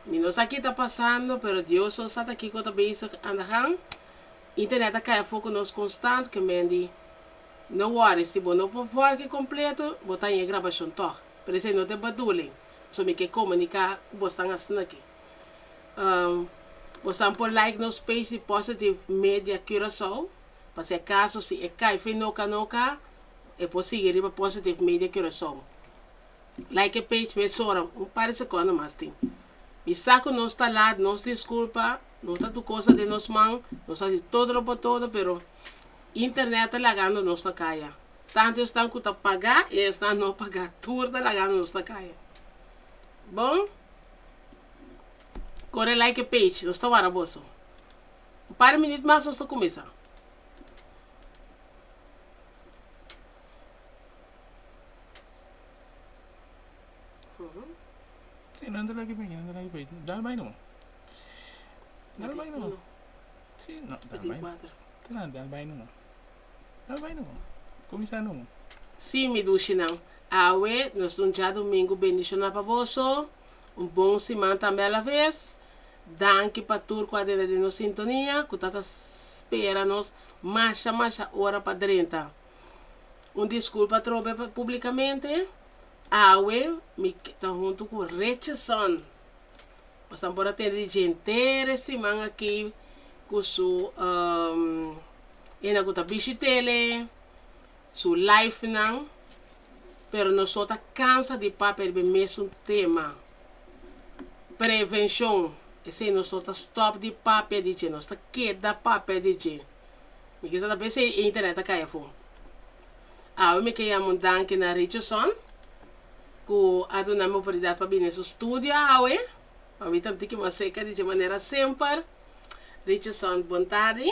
Mi no sa ki ta pasando, pero Dios so sa ta kiko ta bezig aan de gang. Internet a kai afó ku nos konstant, ke men di, No worry, si bo no por vòlg e kompleto, bo ta haña e grabashon tòg. Pero esei no ta e bedoeling. So mi ke komuniká ku bosnan asina aki. Bosnan por like nos page di Positive Media Curaçao, pa si akaso si e kai fe noka noka, e por sigui riba Positive Media Curaçao. Like e page mesora, un par di sekondo mas tin. Mi sa ku nos ta laat, nos diskulpa, no ta tur kosa den nos man, nos hasi todo lo por todo, pero internet ta lagando nos na kaya. Tantu esnan ku ta paga i esnan no paga, tur ta lagando nos na kaya. Bon, kore like e page, nos ta wara boso. Un par di minüt mas nos ta kuminsá. Sí, no anda like page, no anda like page. Dal bai no. Dal bai no. Sí, no, dal bai. Tena, dal bai no. Dal bai no. Kuminsá no. Sí, mi dushinan. Awe nos ta un djadumingu bendishoná pa boso. Un bon siman tambe alaves. Danki pa tur ku a drenta den nos sintonia, ku ta ta spera nos masha masha ora pa drenta. Un disculpa atrobe publicamente. Awe mi ta hunto cu Richardson. Pasan por a tende di dje henter e siman aki cu su hende cu ta bishitele, su live nan. Pero nos no ta cansa di papia riba e mesun tema. Prevencion. Esey nos no ta stop di papia di dje. Nos ta keda papia di dje. Mi kisa ta p'esei e internet a kai afó. Awe mi ke yama un danki na Richardson ku a duna mi oportunidat pa bini na su studio awe. Pa mi ta un tiki mas seka di dje manera semper. Richardson, bon tardi.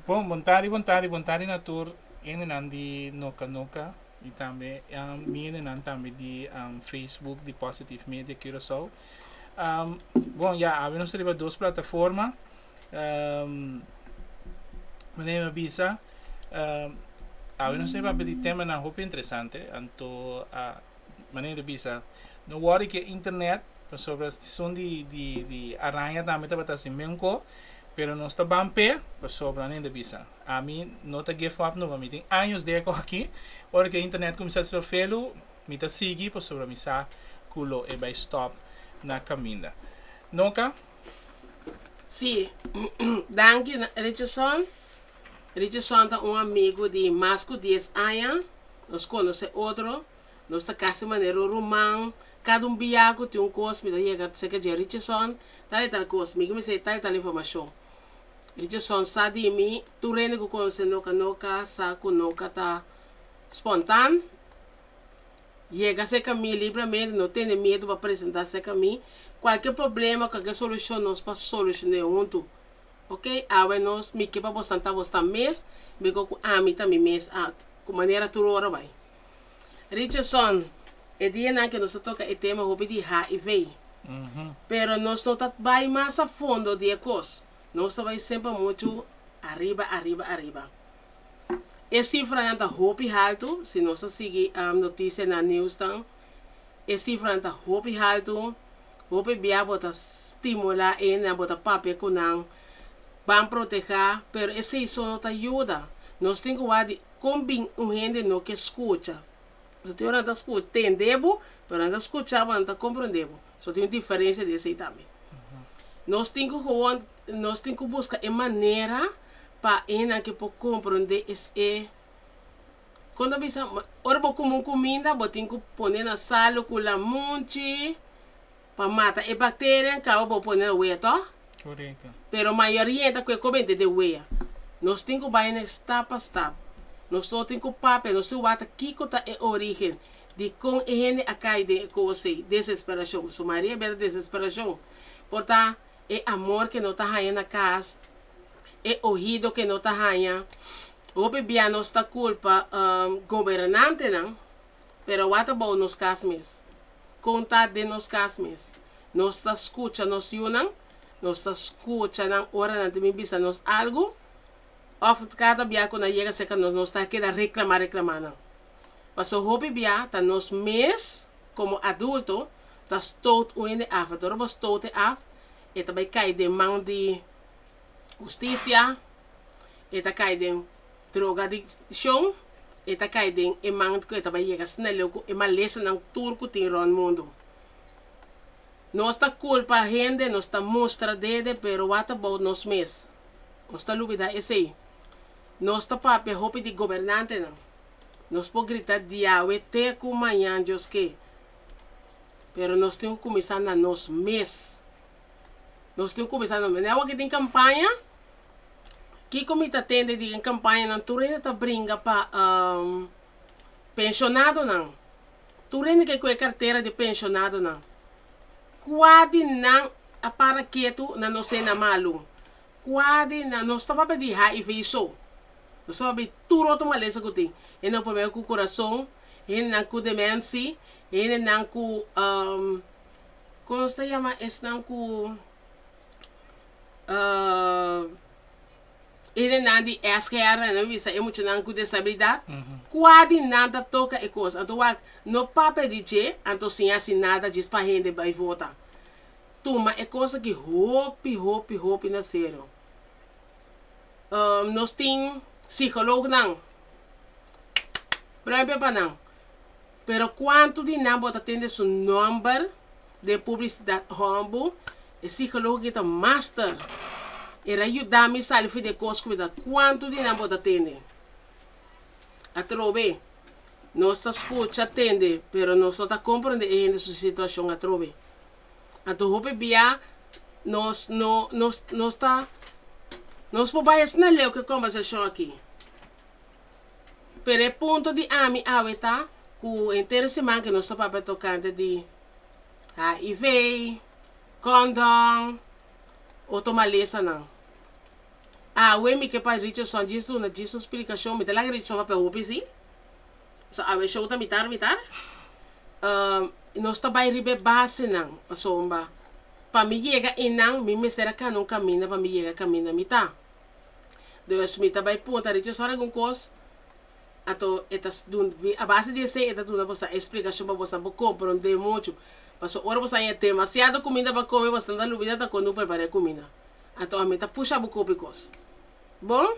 Bon, bon tardi, bon tardi, bon tardi na tur hendenan di Noka Noka i tambe mi hendenan tambe di Facebook di Positive Media Curaçao. Bon, ya, awe nos ta riba dos plataforma. Manera mi a bisa, awe nos ta papia di temanan hopi interesante, anto manera mi ta bisa, no wòri ku e internet pasobra esun di di di araña tambe tabata hasi menko, pero nos ta ban p'e pasobra manera mi ta bisa, ami no ta give up nunka, mi tin años den e kos aki, ora ku e internet kuminsá hasi felu mi ta sigui pasobra mi sa ku lo e bai stòp na kaminda. Noka. Sí, danki Richardson. Richardson ta un amigu di mas ku dies aña. Nos konosé otro, nos ta kasi manera un ruman. Kada un bia ku tin un kos mi ta yega serka dje Richardson, tal i tal kos, mi ke mester tal i tal informashon. Richardson sa di mi, tur hende ku konosé Noka Noka sa ku Noka ta spontan. Yega serka mi libremente, no tene miedu pa presentá serka mi. Kualke problema, kualke solushon nos por solushoné huntu. Ok, awe nos, mi ke pa bosan ta bosan mes, miko ku ami ta mi mes a ku manera tur ora bai. Richardson, e dianan ke nos a toka e tema hopi di HIV. Pero nos no ta bai mas a fondo di e kos. Nos ta bai semper muchu ariba, ariba, ariba. E sifranan ta hopi haltu, si nos ta sigui notisia na nieuwsnan, e sifranan ta hopi haltu, hopi bia bo ta stimula e hendenan, bo ta papia ku nan, ban proteha, pero esei so no ta yuda. Nos tin ku wak di kon bin un hende no ke skucha. So tin ora nan ta tende bo, pero nan ta skucha bo, nan ta komprende bo. So tin un diferensia di esei tambe. Nos tin ku gewoon, nos tin ku buska e manera pa hendenan ke por komprondé es e kon ta bisa ora bo kume un kuminda bo tin ku pone na salu ku lamunchi pa mata e bakterianan kaba bo pone na wea tòg? Korekto. Pero mayoria ta ku e komente den wea. Nos tin ku bai na stap pa stap. Nos no tin ku papia, nos tin ku wak kiko ta e origen dikon e hende a kai den e kos ei, desesperashon. Su mayoria bia ta desesperashon. Por ta e amor ke no ta haña na kas, e ohido ke no ta haña. Hopi bia nos ta kulpa gobernantenan, pero wak ta bou nos kas mes. Kon ta den nos kas mes? Nos ta skucha nos yunan? Nos ta skucha nan ora nan ta bin bisa nos algu? Òf kada bia ku nan yega serka nos, nos ta keda reklama reklama nan? Pasobra hopi bia ta nos mes komo adulto. Ta stoot un hende af. Anto ora bo stoot e af, e ta bai kai den man di hustisia, e ta kai den drogadikshon, e ta kai den e man ku e ta bai yega asina leu ku e malesanan tur ku tin rònt mundu. Nos ta kulpa hende, nos ta mustra dede, pero what about nos mes? Nos ta lubida esei. Nos ta papia hopi di gobernantenan. Nos por grita diawe te ku mañan Dios ke. Pero nos tin ku kuminsá na nos mes. Nos tin ku kuminsá na nos mes. Awor ki tin kampaña, kiko mi ta tende di e kampañanan? Tur hende ta bringa pa penshonadonan. Tur hende ke ku e kartera di penshonadonan. Kua di nan a para ketu na no sena malu? Kua di nan? Nos ta papia di HIV so. Nos ta papia di tur otro malesa ku tin. Hendenan ku problema ku kurason, hendenan ku demensi, hendenan ku kon nos ta yama esnan ku hendenan di SGR nan bisa e muchanan ku desabilidat, kua di nan ta toka e kos? Anto wak no papia di dje, anto sin hasi nada djis pa hende bai vota. Tuma e kos aki hopi hopi hopi na serio. Nos tin psikolognan, prueba pa nan, pero kuantu di nan bo ta tende su nòmber den publisidat hòmbu? E psikologo ki ta master. El a yuda mi sali for di e kos ku mi ta. Kuantu di nan bo ta tende? Atrobe, nos ta skucha, tende, pero nos no ta komprende e hende su situashon atrobe. Anto hopi bia nos no nos nos ta nos por bai asina leu ku e kombersashon aki. Pero e punto di ami awe ta ku henter e siman ke nos ta papia tokante di HIV, kondon, otro malesanan. Awe mi ke pa Richardson djis duna djis un splikashon, mi ta laga Richardson papia hopi si. So awe show ta mitar mitar. Nos ta bai riba e basenan pasobra pa mi yega einan mi mester a kana un kaminda pa mi yega kaminda mi ta. Dus mi ta bai punta Richardson algun kos Anto e ta dun a base di esei e ta duna boso e splikashon pa boso por komprondé muchu. Pasobra ora boso haña demasiado kuminda pa kome boso ta lubida ta kon prepará e kuminda. Anto ami ta pusha bo kopi kos. Bon?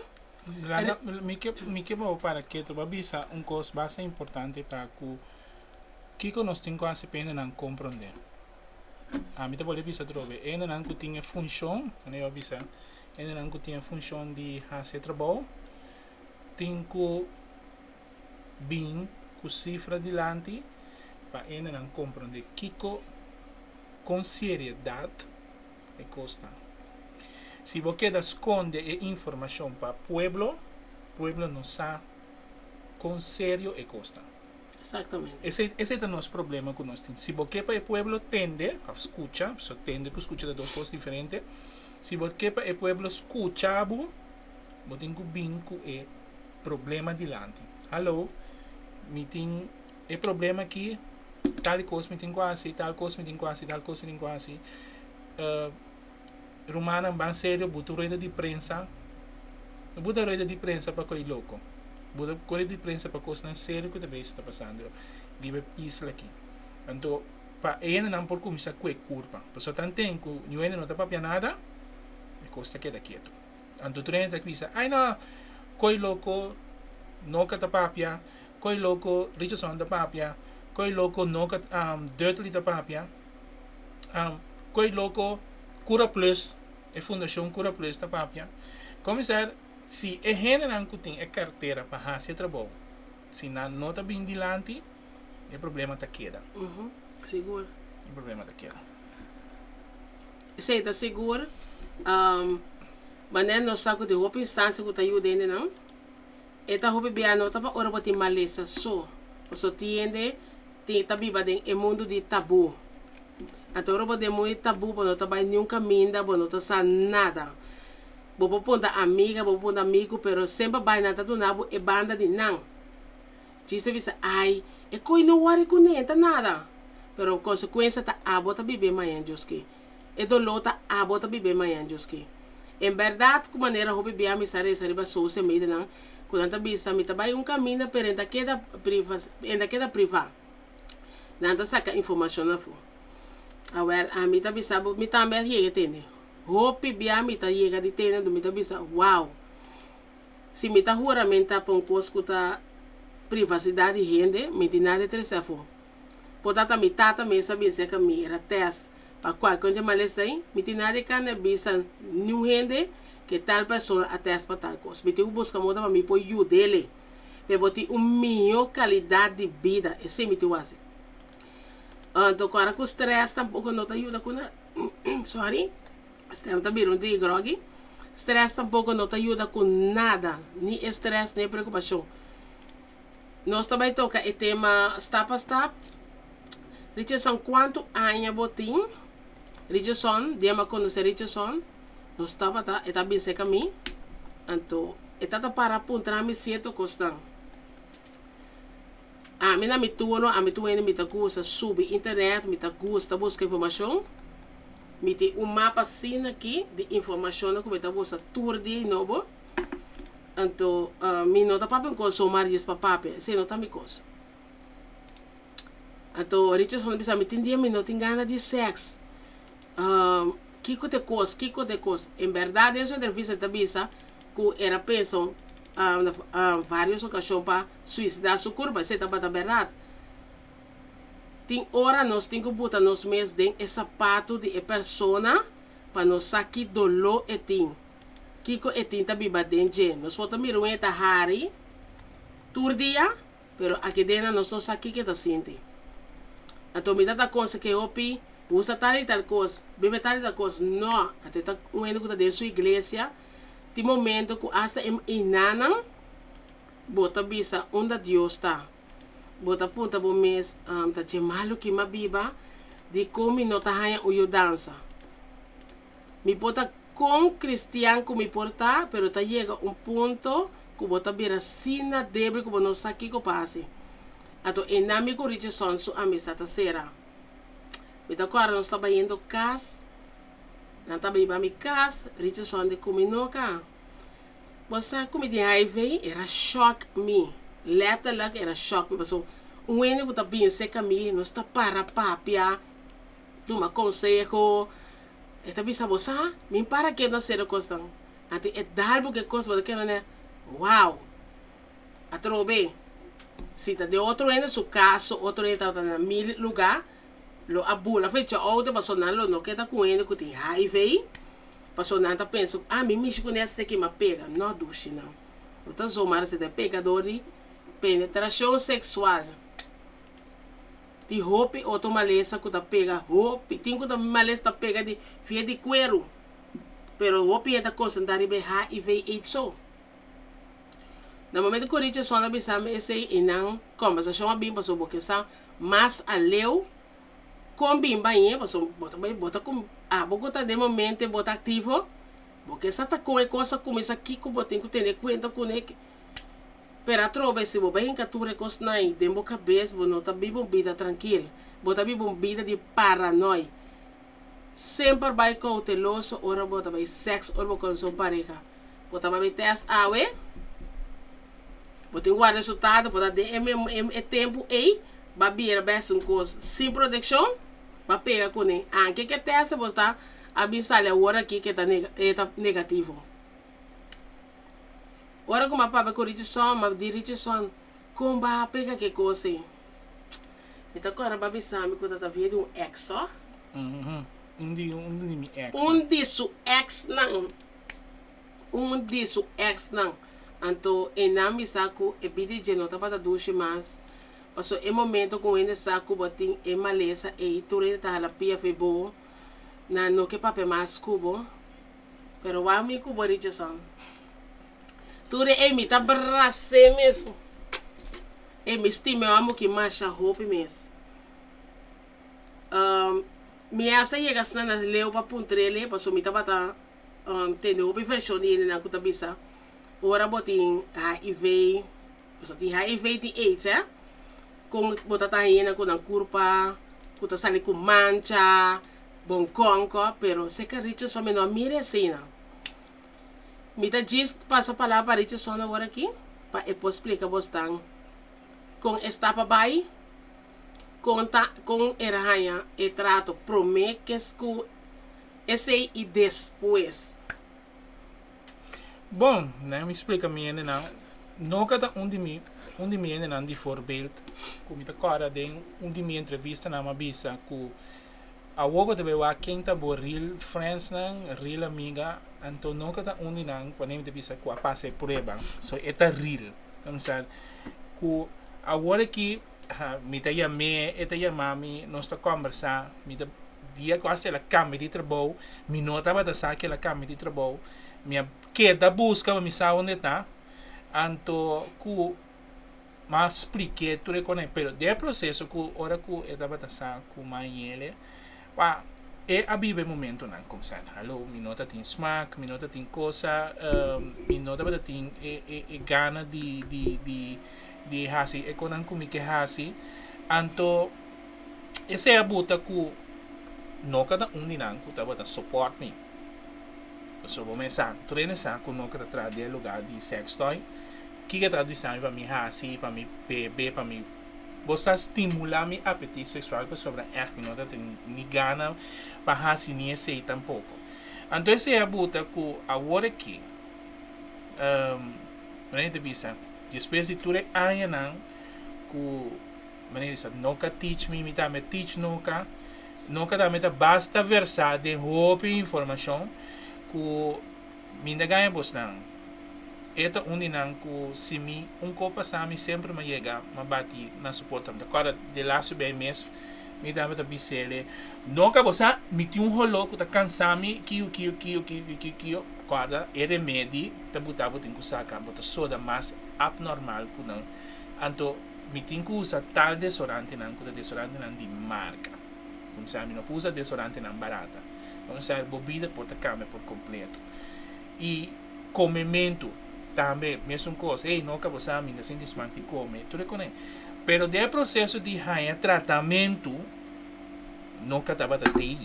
Laga mi ke mi ke pa bo para ketu pa bisa un kos basta importante ta ku kiko nos tin ku hasi pa hendenan komprondé. Ami ta bolbe bisa atrobe hendenan ku tin e funshon, manera bo a bisa, hendenan ku tin e funshon di hasi e trabou tin ku bin ku sifra dilanti pa hendenan komprondé kiko kon seriedat e kos ta. Si bo keda skonde e informashon pa pueblo, pueblo no sa kon serio e kos ta. Exactamente. Esei, esei ta nos problema ku nos tin. Si bo ke pa e pueblo tende òf skucha, pasobra tende ku skucha ta dos kos diferente. Si bo ke pa e pueblo skucha bo, Bo tin ku bin ku e problema dilanti. Hallo, mi tin e problema aki, tal kos mi tin ku hasi, tal kos mi tin ku hasi, tal kos mi tin ku hasi. Rumannan ban serio, buta un rueda di prensa. No buta rueda di prensa pa ko'i loko. Buta rueda di prensa pa kosnan serio ku ta bezig ta pasando riba e isla aki. Anto pa e hendenan por kuminsá kue kurpa. Pasobra tanten ku niun hende no ta papia nada, e kos ta keda ketu. Anto tur hende ta bisa, Ai no, koe loko Noka ta papia, koe loko Richardson ta papia, koe loko Noka Dudley ta papia, koe loko Cura Plus, e fundashon Cura Plus ta papia. Komisar, si e hendenan ku tin e kartera pa hasi e trabou, si nan no ta bin dilanti, e problema ta keda. Sigur. E problema ta keda. Esei ta sigur. Manera nos sa ku tin hopi instansia ku ta yuda hendenan, e ta hopi bia no ta pa ora bo tin malesa so, pasobra tin hende tin ta biba den e mundu di tabú. Anto ora bo den mundu di tabú bo no ta bai niun kaminda, bo no ta sa nada. Bo por punta amiga, bo por punta amigu, pero semper bai nan ta duna bo e banda di nan. Djis a bisa, Ai, e koe no wòri kuné, e ta nada. Pero konsekuensia ta abo ta bib'é mañan djoske. E doló ta abo ta bib'é mañan djoske. En bèrdat ku manera hopi bia mi sa resa riba social medianan ku nan ta bisa mi ta bai un kaminda pero e ta keda e ta keda privá. Nan ta saka informashon afó. Awel, ami ta bisa bo, mi tambe a yega tende. Hopi bia mi ta yega di tende, anto mi ta bisa, wow! Si mi ta huramentá pa un kos ku ta privasidat di hende, mi tin nada di trese afó. Por ta ta mi tata mes a bin serka mi, era tèst pa kualke un dje malesa ei, mi tin nada di kanda bisa niun hende ke tal persona a tèst pa tal kos. Mi tin ku buska moda pa mi por yud'é. Pa e por tin un mihó kalidat di bida. Esei mi tin ku hasi. Anto kòrda ku strès tampoko no ta yuda ku nada. Sorry. Stem ta bira un tiki groggy. Stress tampoco no ta yuda cu nada, ni e stress ni e preocupacion. Nos ta bay toca e tema stap pa stap. Richardson, cuanto aña bo tin? Richardson, dia mi a conoce Richardson, nos tabata, e ta bin cerca mi, anto e tata para puntra mi cierto cosnan. Ami na mi turno, ami tur hende mi ta gusta subi internet, mi ta gusta busca informacion. Mi tin un mapa asina aki di informacionnan cu mi ta busca tur dia y nobo. Anto mi no ta papia un cos zomaar djis pa papia, esey no ta mi cos. Anto Richardson a bisa mi tin dia mi no tin gana di sex. Kiko ta e kos, kiko ta e kos. En berdad den su entrevista e ta bisa ku el a pensa na varios okashon pa suisidá su kurpa, esei tabata berdad. Tin ora nos tin ku buta nos mes den e sapatu di e persona pa nos sa ki doló e tin, kiko e tin ta biba den dje. Nos por ta mira un e ta hari tur dia, Pero aki dena nos no sa kiko e ta sinti. Anto mi ta ta konseh'é hopi, usa tal i tal kos, bebe tal i tal kos. No, anto e ta un hende ku ta den su iglesia, tin momento ku asta e inanan bo ta bisa unda Dios ta. Bo ta puntra bo mes, ta dje malu ki m'a biba? Dikon mi no ta haña un yudansa? Mi por ta kon kristian ku mi por ta, pero ta yega un punto ku bo ta bira asina debil ku bo no sa kiko pa hasi. Anto einan mi ku Richardson su amistat ta sera. Mi ta kòrda nos taba yendo kas, nan taba hiba mi kas, Richardson di ku mi, Noka, bo sa ku mi tin HIV? Era shòk mi, lèterlik era shòk mi, pasobra un hende ku ta bin serka mi, nos ta para papia, tuma konseho, E ta bisa bo, Sa, mi para ke na sero kosnan. Anto e dal bo ke kos, bo ta keda na, Wow! Atrobe, si ta den otro hende su kaso, otro hende tabata na mi lugá, lo a bula fecha outo pasobra nan lo no keda ku hende ku tin hiv, pasobra nan ta pensa ku, ah, mi mishi kuné esei ki m'a pega. No, dushi nan. No ta zomaar esei, ta e pega dor di penetrashon seksual. Tin hopi otro malesa ku ta pega hopi. Tin ku ta malesa ta pega di via di kueru. Pero hopi hende ta konsentrá riba e HIV aids so. Na momento ku Richardson a bisa mi esei i nan kòmbersashon a bin pasobra bo ke sa mas aleu kon bin bañ'é pasobra bo ta bai bo ta ku abo ku ta den momente bo ta aktivo bo ke sa ta kon e kos a kuminsá kiko bo tin ku tene kuenta kuné. Pero atrobe si bo bai hinka tur e kosnan ei den bo kabes bo no ta biba un bida trankil, bo ta biba un bida di paranoi. Semper bai kouteloso ora bo ta bai sèks ora bo konosé un pareha. Bo ta bai tèst awe, bo tin wak resultado, bo ta den e tempu ei ba bira bes un kos sin protekshon, ba pega kuné. Anke ke tèst bo sta a bin sali awor aki ke ta negativo. Ora ku m'a papia ku Richardson, m'a di Richardson, Kon ba pega ke kos ei? Mi ta kòrda ba bisa mi ku ta ta via di un ex, tò? Un di un di mi exnan. Un di su exnan. Un di su exnan. Anto e nan bisa ku e bida dje no tabata dushi mas, pasobra e momento ku un hende sa ku bo tin e malesa ei, tur hende ta hala pia fe bo, nan no ke papia mas ku bo. Pero wak mi ku bo Richardson. Tur e mi ta bras'é mes. E mi stima e amo ki masha hopi mes. Um, mi hasta yega asina na leu pa puntr'el pasobra mi tabata um tende hopi vershon di hendenan ku ta bisa ora bo tin HIV, pasobra tin HIV tin AIDS eh, kon bo ta ta hende ku nan kurpa ku ta sali ku mancha. Bon konko, pero seka Richardson mi no a mira esei nan. Mi ta djis pasa palabra pa Richardson awor aki pa e por splika bosnan kon e sta pa bai. Kon ta kon el a haña e trato promé ku esei i despues? Bon, nan mi splika mi hendenan, no ka ta un di mi, un di mi hendenan di voorbeeld ku mi ta kòrda den un di mi entrevistanan mi a bisa ku awor bo ta bai wak ken ta bo real friendsnan, real amiga, anto no ka ta un di nan wanneer mi ta bisa ku a pasa e prueba, so e ta real, ku awor aki Mi ta yam'é, e ta yama mi, nos ta kòmbersá. Mi ta dia ku hasta el a kambia di trabou, mi no tabata sa ku el a kambia di trabou. Mi a keda buska pa mi sa unda e ta. Anto ku m'a splik'é tur e kosnan, pero den e proseso ku ora ku e tabata sa ku m'a yele, wak, e a biba e momentonan ku mi sa, hallo, mi no ta tin smak, mi no ta tin kosa, mi no tabata tin e e e gana di di di. di hasi e konan ku mi ke hasi, anto esei a buta ku no ka ta un di nan ku tabata soport mi. Pasobra bo mes sa, tur hende sa ku no ka ta traha den e lugar di sex toy, kiko e ta bisa mi pa mi hasi, pa mi bebe, pa mi, bo sa stimula mi apetit seksual pasobra ègt mi no ta tin ni gana pa hasi ni esei tampoko. Anto esei a buta ku awor aki, Manera ta bisa, despues di tur e añanan ku manera di bisa Noka teach mi, mi tambe teach Noka, Noka tambe ta basta versá den hopi informashon ku mi ta gaña bosnan. E ta un di nan ku si mi un kos pasa mi semper mi a yega mi a bati na su porta. Mi ta kòrda de lastu bei mes mi tambe ta bis'el, Noka bo sa mi tin un holó ku ta kansa mi kiu kiu kiu kiu kiu kiu. Kòrda e remedi ta buta bo tin ku saka bo ta soda mas apnormal ku nan anto mi tin ku usa tal desorantenan ku ta desorantenan di marka kumsa mi no por usa desorantenan barata kumsa bo bida por ta kambia por kompleto i komementu tambe mesun kos ey no ka bo sa mi ta sinti smak di kome tur e kone pero den e proseso di haña tratamentu no ka tabata tei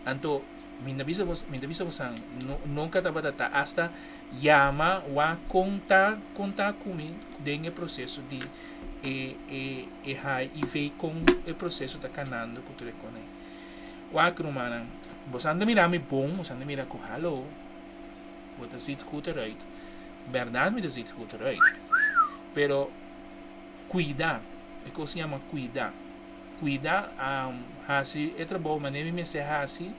anto. Mi ta bisa bos, mi ta bisa bosan, no, nunca tabata ta hasta yama wak con ta, con ta cu mi den e proceso di e, e, e HIV, con e proceso ta canando cu tur e con ei. Wak rumannan, bosan ta mira mi bon, bosan ta mira cu hallo, bo ta ziet goed eruit. Berdad mi ta ziet goed eruit. Pero cuida, e cos yama cuida. Cuida haci e trabou manera mi mester haci,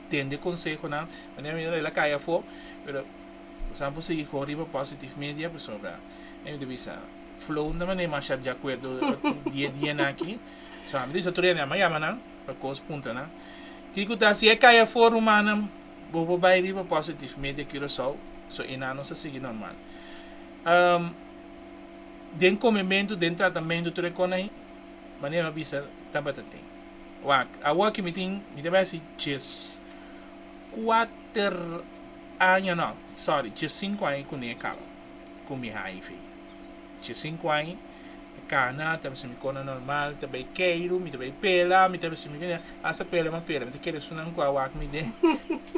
tende consehonan, manera mi el a cay afo, pero bosan por sigui con riba Positive Media pasobra mi ta bisa Flow no ta manera masha di acuerdo di e dianan aki, so ami ta bisa tur hende ami a yama nan pa cos puntra nan, kico ta si e cay afo rumannan bo por bay riba Positive Media Curaçao, so eynan nos ta sigui normal. Den komementu, den tratamentu, tur e konai, manera mi a bisa tabata tin. Wak, awor ki mi tin, mi ta bai hasi 14 aña, no, sorry, 15 aña ku ne kaba ku mi HIV. 15 aña, ta kana, ta hasi mi kona normal, ta bai keiru, mi ta bai pela, mi ta hasi mi kona, hasta pela mi a pela, mi ta kere esunnan ku a wak mi den,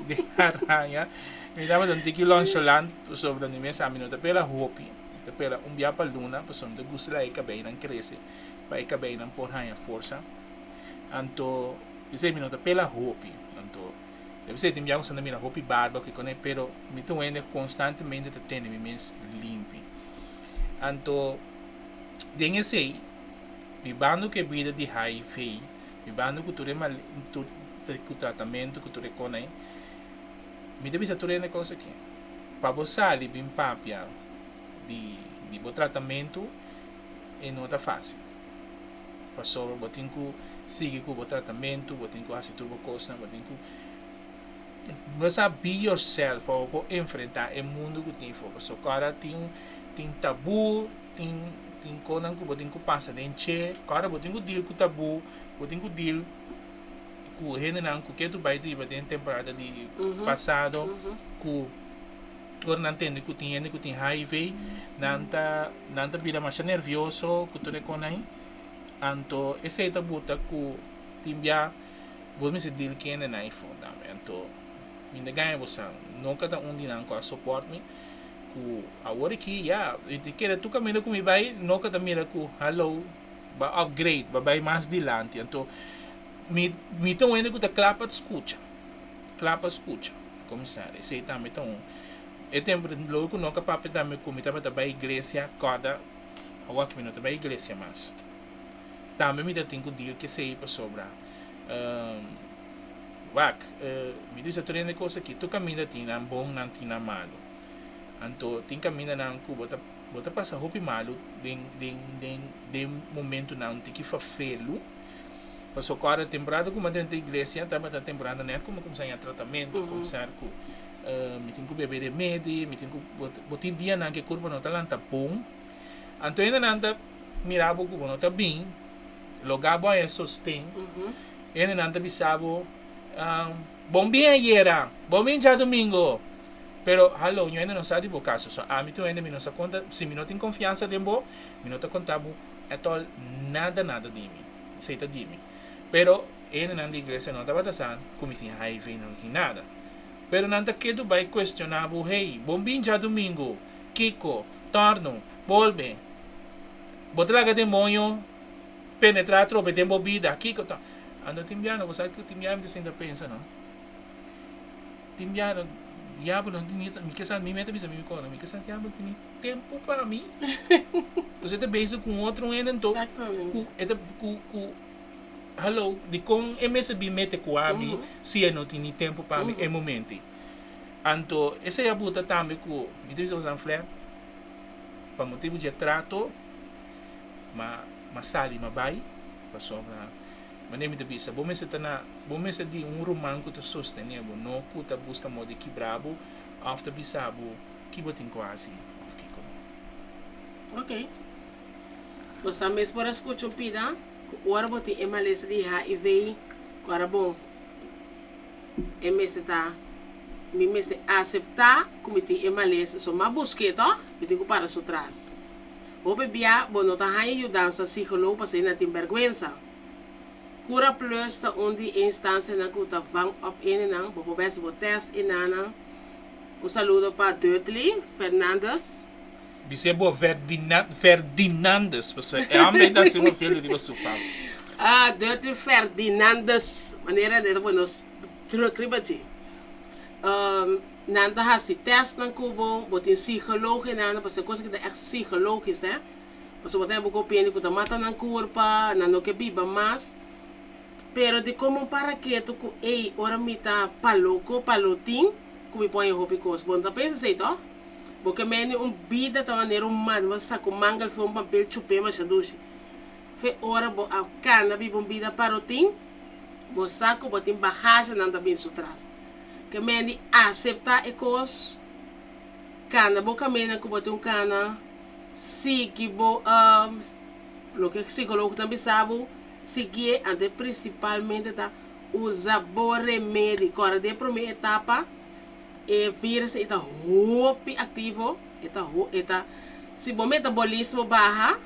den araña. Mi tabata un tiki nonchalant pasobra mi mes ami no ta pela hopi. Mi ta pela un bia pa luna pasobra mi ta gusta laga e kabeinan krese pa e kabeinan por haña forsa. Anto p'esei mi no ta pela hopi. Anto debe ser tin bia ku sa ta mira hopi barba ku kone pero mi ta un hende konstantemente ta tene mi mes limpi. Anto den esei bibando ku e bida di HIV, bibando ku tur e mal tur ku tratamentu ku tur e kone mi ta bisa tur hende kos aki. Pa bo sali bin papia di di bo tratamentu e no ta fácil. Pasobra bo tin ku sigui ku bo tratamentu, bo tin ku hasi tur bo kosnan, bo tin ku bo sa be yourself pa bo por enfrentá e mundu ku tin afó. Pasobra ora tin tin tabú, tin tin kosnan ku bo tin ku pasa den dje, ora bo tin ku deal ku tabú, bo tin ku deal ku hendenan ku ke tu bai riba den temporada di pasado ku ora nan tende ku tin hende ku tin HIV nan ta nan ta bira masha nervioso ku tur e konai anto esei ta buta ku tin bia bo mester deal ku hendenan ei for tambe anto mi ta gaña bo san nunka ta un di nan ku a support mi ku awor aki ya mi ta kere tur kaminda ku mi bai nunka ta mira ku hallo. Bo a upgrade, bo a bai mas dilanti. Anto mi mi ta un hende ku ta kla pa skucha, kla pa skucha. Komisario, esei tambe ta un. E tempu loke ku no ka papia tambe ku mi tabata bai iglesia, kòrda awor ku mi no ta bai iglesia mas. Tambe mi ta tin ku deal ku esei pasobra wak mi ta bisa tur hende kos aki, tur kaminda tin nan bon, nan tin nan malu. Anto tin kamindanan ku bo ta bo ta pasa hopi malu den den den den momentunan un tiki fafelu. Paso kòrda temporada ku mi a drenta iglesia tabata temporada nèt ku mi a kuminsá haña tratamentu, kuminsá ku mi tin ku bebe remedi, mi tin ku bo tin dianan ku e kurpa no ta lanta bon. Anto hendenan ta mira bo ku bo no ta bin, loga bo haña sosten, hendenan ta bisa bo, Bon bin ayera, bon bin djadumingo. Pero hallo, ñu hende no sa di bo kaso. So ami tur hende mi no sa konta, si mi no tin konfiansa den bo, mi no ta konta bo at all nada nada di mi. Esei ta di mi. Pero e hendenan di iglesia no tabata sa ku mi tin HIV, no tin nada. Pero nan ta kedu bai kuestioná bo, hey, bon bin djadumingo, kiko, tòrnu, bolbe. Bo ta laga demoño penetrá atrobe den bo bida, kiko ta. Anto tin biaha, bo sa ku tin biaha mi ta sinta pensa no. Tin biaha diabel no tin ni mi ke sa mi meta bisa mi kora mi ke sa diabel tin ni tempu pa mi pasobra e ta bezig ku un otro hende anto ku e ta ku ku hallo dikon e mester bin mete ku ami si e no tin ni tempu pa mi e momento ei anto esei a buta tambe ku mi ta bisa boso Fler pa motibu dje trato ma ma sali ma bai pasobra Manera mi ta bisa, bo mester ta na, bo mester di un ruman ku ta sostené bo, no ku ta buska moda di kibra bo òf ta bisa bo ki bo tin ku hasi òf kiko no. Ok. Bo sa mes por a skucha un pida ku ora bo tin e malesa di HIV, ku ora bon e mester ta, mi mester aseptá ku mi tin e malesa, so m'a busk'é tòg, mi tin ku para su tras. Hopi bia bo no ta haña yudansa psikólogo pasobra nan tin bèrgwensa. Cura Plus ta un di e instansianan ku ta vang op enenan. Bo por bai hasi bo tèst enanan. Un saludo pa Dudley Fernandez. Bis'é bo Ferdinandus, pasobra e hòmber ei ta hasi un feel riba su fam. Ah, Dudley Ferdinandus, manera e ta pone nos druk riba dje. Nan ta hasi testnan ku bo, bo tin psikologinan, pasobra e kos aki ta ègt psikologis hè, pasobra bo ta haña bo kopiende ku ta mata nan kurpa, nan no ke biba mas, pero di komo un para ketu ku ey ora mi ta paloko, palotin, ku mi por haña hopi kos, bo no ta pensa esei tòg? Bo ke mende un bida ta manera un man, bo ta saka un mangel for un papel chup'é masha dushi, fe ora bo a kana biba un bida parotin, bo sa ku bo tin bagagenan ta bin su tras. Ke men di aseptá e kos, kana bo kaminda ku bo tin un kana, sigui bo loke psikologo ta bisa bo, siguié, anto prinsipalmente ta usa bo remedi. Kòrda den e promé etapa e virus ei ta hopi aktivo, e ta e ta si bo metabolismo baha,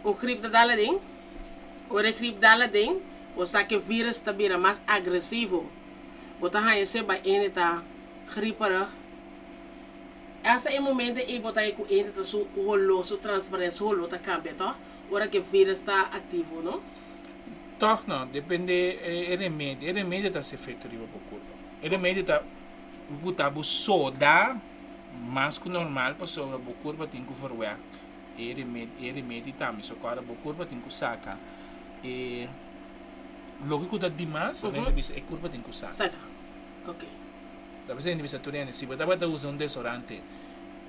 un grip ta dal aden, ora e grip dal aden, Bo sa ke virus ta bira mas agresivo. Bo ta haña se bai ende ta grieperig. Hasta e momento ei bo ta haña ku ende ta su holó, su transparencia, su holó ta kambia tòg? Ora ke virus ta aktivo, no? Tòg no, depende e remedi. E remedi ta hasi efekto riba bo kurpa. E remedi ta buta bo soda mas ku normal pasobra bo kurpa tin ku verwerk e remedi, e remedi tambe. So kòrda bo kurpa tin ku saka. E loke ku ta dimas, uh -huh. ta bisa e kurpa tin ku saka. Saka. Ok. Ta bisa hende bisa tur hende, si bo tabata usa un desodorante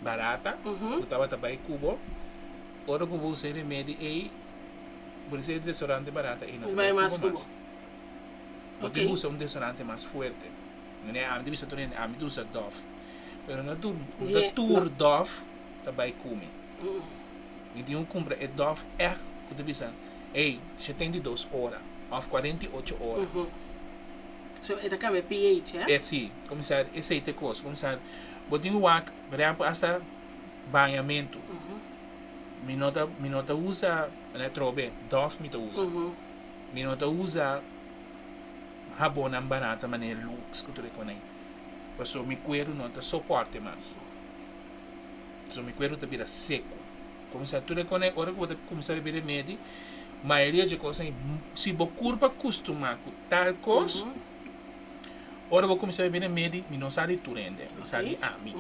barata, uh -huh. ku tabata bai ku bo, ora ku bo usa e remedi ei, bo di e desodorante barata ei no ta bai ku bo mas. Bo tin ku usa un desodorante mas fuerte. Mane ami ta bisa tur hende, ami ta usa Dove. Pero no tur, no tur Dove ta bai ku mi. Mi tin ku kumpra e Dove ègt ku ta bisa Ey, 72 ora of 48 ora. So e ta cambia pH, eh? E si, cuminsa esey ta e cos. Cuminsa bo tin cu wak, por ehempel hasta bañamento. Mi no ta, mi no ta usa, atrobe, Dove mi ta usa. Mi no ta usa habonnan barata manera Lux cu tur e coney. Pasobra mi cuero no ta soporte mas. Pasobra mi cuero ta bira seco. Kuminsá tur e kone ora ku bo ta kuminsá bebe remedi, mayoria dje kosnan si bo kurpa kustumá ku tal kos, ora bo kuminsá bebe remedi, mi no sa di tur hende, mi sa di ami,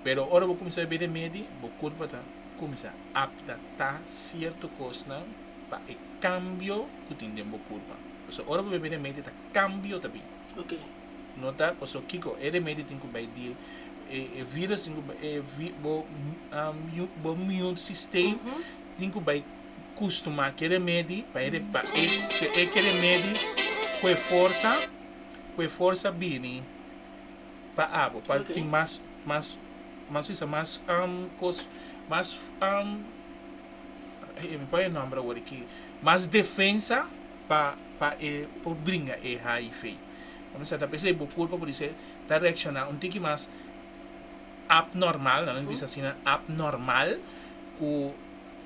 pero ora bo kuminsá bebe remedi, bo kurpa ta kuminsá apdatá sierto kosnan pa e kambio ku tin den bo kurpa. Pasobra ora bo bebe remedi ta kambio ta bin. No ta paso kiko e remedi tin ku bai deal e virus tin ku bai e bo bo immune system tin ku bai kustuma ke remedi pa e pa e e ke remedi ku e forsa ku e forsa bini pa abo pa tin mas mas mas bisa mas kos mas mi por e nomber awor aki mas defensa pa pa e por bringa e hiv. Bo mester ta p'esei bo kurpa por dise ta reakshoná un tiki mas apnormal, nan a bisa asina, apnormal, ku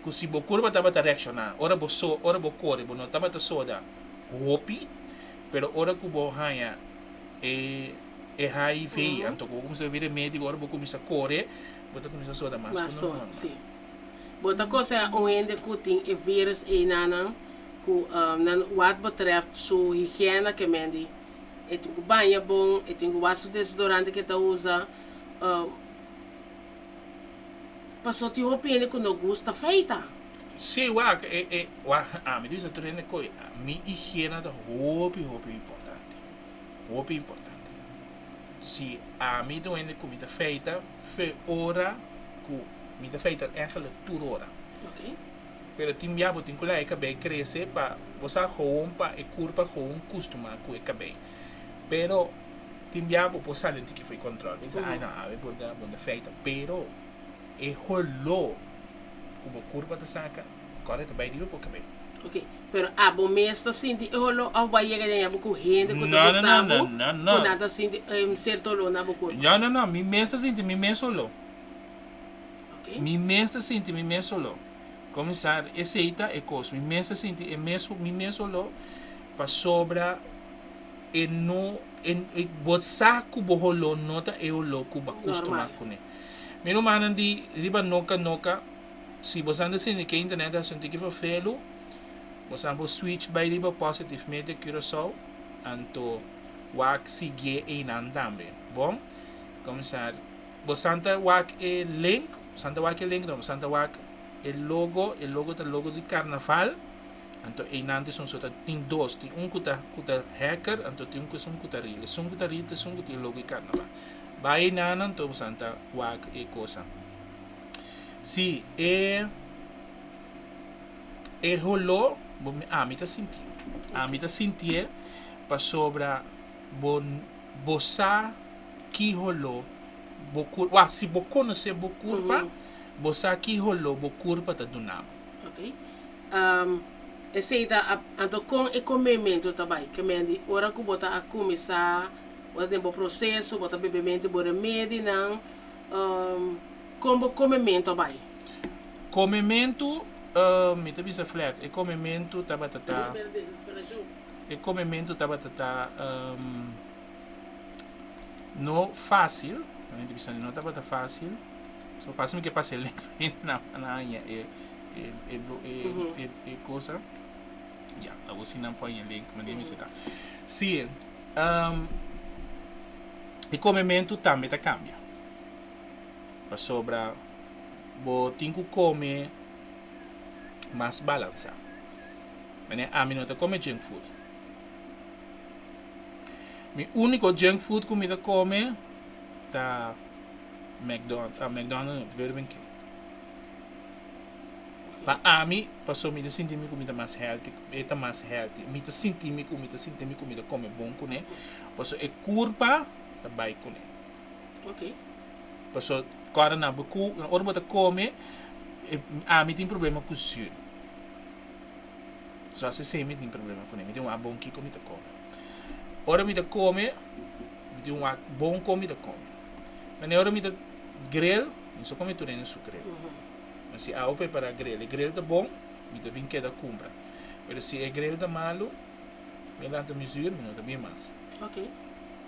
ku si bo kurpa tabata reakshoná ora bo so ora bo kore bo no tabata soda hopi, pero ora ku bo haña e e hiv anto ku bo kuminsá bebe remedi ora bo kuminsá kore bo ta kuminsá soda mas ku normal. Sí. Bo ta konsehá un hende ku tin e virus einanan ku nan wat betreft su higiena ke men di e tin ku baña bon, e tin ku was su desodorante ke ta usa, paso tin hopi hende ku no gusta feita. Sí, wak, e, e, wak, ami ta bisa tur hende koe, mi higiena ta hopi, hopi importante, hopi importante. Si ami ta un hende ku mi ta feita fe ora ku mi ta feita eigenlijk tur ora. Pero tin bia bo tin ku laga e kabei krese pa bo sa gewoon pa e kurpa gewoon kustuma ku e kabei. Pero tin bia bo por sali un tiki for e kòntròl. Bo bisa, ai no, awe bo ta bo ta feita. Pero e holó ku bo kurpa ta saka, kòrda ta bai riba bo kabei. Ok, pero abo mes ta sinti e holó òf bo a yega den abo ku hende ku ta bisa bo ku nan ta sinti e sierto holó na bo kurpa? No, no, no. Mi mes ta sinti mi mes holó. Mi mes ta sinti mi mes holó. Kuminsá, esei ta e kos. Mi mes ta sinti e mes, mi mes holó pasobra e no, e, bo sa ku bo holó no ta e holó ku bo a kustumá kuné. Mi rumannan di riba Noka Noka, si bo sa ta sinti ku e internet ta hasi un tiki ferfelu, bo sa por switch bai riba Positive Media Curaçao, anto wak siguié einan tambe. Bon? Kuminsá. Bo san ta wak e link, bo san ta wak e link no, bo san ta wak e logo, e logo ta logo di carnaval, anto einan ta esun so ta tin dos, tin un ku ta ku ta hacker, anto tin un ku esun ku ta real, esun ku ta real ta esun ku tin e logo di carnaval. Bai einan anto bo san ta wak e cosa. Si e e holó bo ami ta sinti, ami ta sintié pasobra bo bo sa ki holó bo kur, wak, si bo konosé bo kurpa, bo sa ki holó bo kurpa ta duna bo. Ok. Esei ta, anto kon e komementu ta bai? Ke men di ora ku bo ta a kuminsá, bo ta den bo proseso, bo ta bebe mente bo remedinan, kon bo komementu a bai? Komementu, mi ta bisa flat, e komementu tabata ta, e komementu tabata ta. No fácil, mi ta bisa no tabata fácil. So pasa mi ke pasa e link pa hende nan pa nan haña e e e e e e cosa. Ya, awor si nan por haña e link, manera mi ta. Sí, e komementu tambe ta kambia. Pasobra bo tin ku kome mas balansá. Manera ami no ta kome junk food. Mi úniko junk food ku mi ta kome ta McDonald, ah, McDonald no, Burger King. Pa ami, paso mi ta sinti mi ku mi ta mas healthy, e ta mas healthy. Mi ta sinti mi ku mi ta sinti mi ku mi ta kome bon kuné, paso e kurpa ta bai kuné. Ok. Paso kòrda na bo ku, ora bo ta kome, ami tin problema ku zuur. So as esei mi tin problema kuné. Mi tin wak bon kiko mi ta kome. Ora mi ta kome, mi tin wak bon kon mi ta kome. Manera ora mi ta grill, mi so kome tur hende su grill. Ma si abo prepara grill, e grill ta bon, mi ta bin keda kumpra. Pero si e grill ta malu, mi a lanta mi zuur, mi no ta bin mas.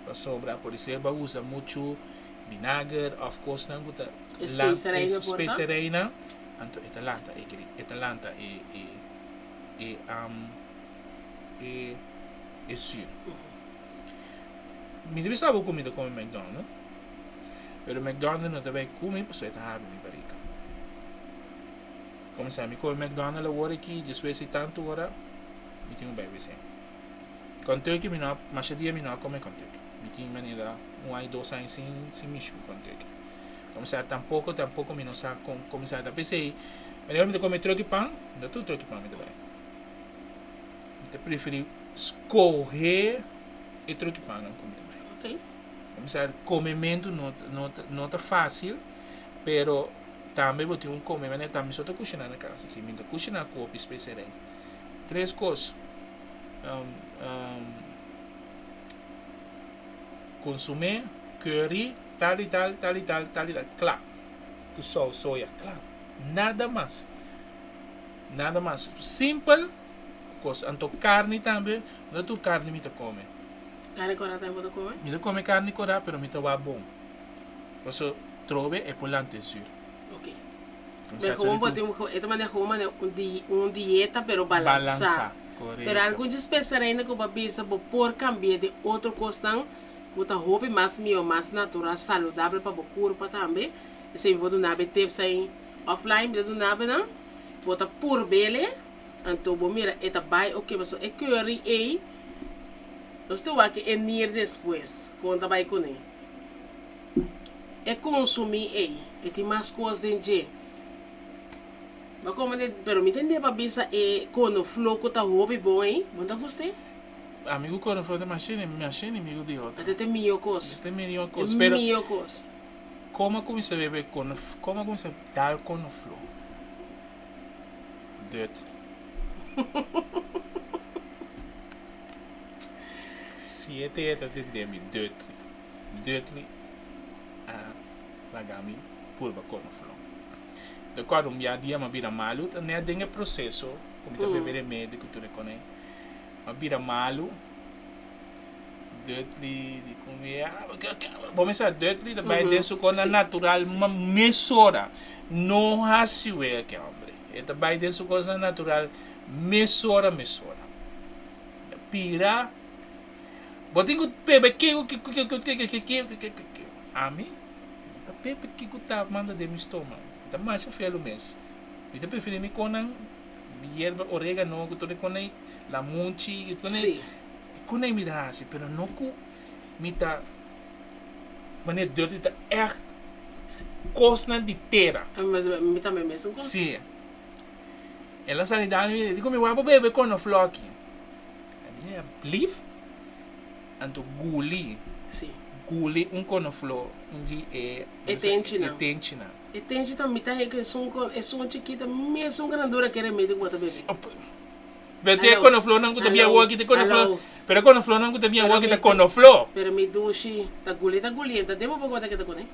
Pasobra por esei bo a usa muchu binager òf kosnan ku ta E spesereinan por ta? Spesereinan. Anto e ta lanta e gri, e ta lanta e e e um e e zuur. Mi ta bisa bo ku mi ta kome McDonald, pero McDonald no ta bai ku mi pasobra e ta habri mi barika. Kuminsá mi kome McDonald awor aki, despues di tantu ora mi tin ku bai wc. Kentucky mi no a, masha dia mi no a kome Kentucky. Mi tin manera un aña, dos aña sin sin mishi ku Kentucky. Kuminsá tampoko tampoko mi no sa kon kuminsá ta p'esei manera mi ta kome troki pan, no tur troki pan mi ta bai. Mi ta preferí skohe e troki pannan ku mi ta bai. Ok. Kuminsá komementu no no no ta fásil, pero tambe bo tin un kome manera tambe mi so ta kushiná na kas aki, mi no ta kushiná ku hopi speserei. Tres kos, Konsumé curry tal i tal, tal i tal, tal i tal, kla. Ku sous soya, kla. Nada mas. Nada mas. Simpel kos. Anto karni tambe, no tur karni mi ta kome. Karni kòrá tambe bo ta kome? Mi ta kome karni kòrá, pero mi ta wak bon. Paso trobe e por lanta e zür. Ok. Pero gewoon bo tin e ta manera gewoon manera un di un dieta pero balansa. Balansa, korekto. Pero algun dje spesa reina ku bo a bisa bo por kambia den otro kosnan ku ta hopi mas mihó, mas natural, saludabel pa bo kurpa tambe. Esei mi por duna bo e tips ei offline mi ta duna bo nan. Bo ta purb'el anto bo mira e ta bai oke pasobra e curry ei nos tin wak e nier despues kon ta bai kuné. E consumi ey, e tin mas cos den dje. Bo a come de, pero mi ta hende pa bisa e conoflo cu ta hopi bon ey, bo no ta gusta e? Ami cu conoflo ta masha masha enemigo di otro. Ate ta e miyo cos. E ta e miyo cos, E pero miyo cos. como a cuminsa bebe conof, como a cuminsa dal conoflo? Dirty. Siete e ta tende mi dirty. Dutli a laga mi purba konoflon. Ta kòrda un bia dia m'a bira malu, ta nèt den e proseso ku mi ta bebe remedi ku tur e konei. M'a bira malu, Dutli di ku mi, bo mester sa Dutli ta bai den su kos natural mesora, no hasi wea ke hombre, e ta bai den su kos natural mesora mesora. Bira. Bo tin ku bebe kiko kiko kiko kiko kiko kiko kiko kiko. Ami no ta bebe kiko ta manda den mi stoma. Mi ta masha felu mes. Mi ta preferi mi konan yerba oregano ku tur e konai lamunchi ku tur e konai mi ta hasi pero no ku mi ta manera dirty ta ègt kosnan di tera. Mi tambe mesun kos. Si. El a sali dal mi di ku mi wak bo bebe konofloki. Blief anto guli. Sí. Guli un konofló un di e. E tenchinan. E tenchinan. E tenchi ta mita hek esun kon esun chikito mesun grandura ke remedi ku bo ta bebe. Pero te konoflónan ku ta bia awor aki ta konofló. Pero e konoflónan ku ta bia awor aki ta konofló. Pero mi dushi ta guli ta gulienta den bo boka bo ta keda kuné.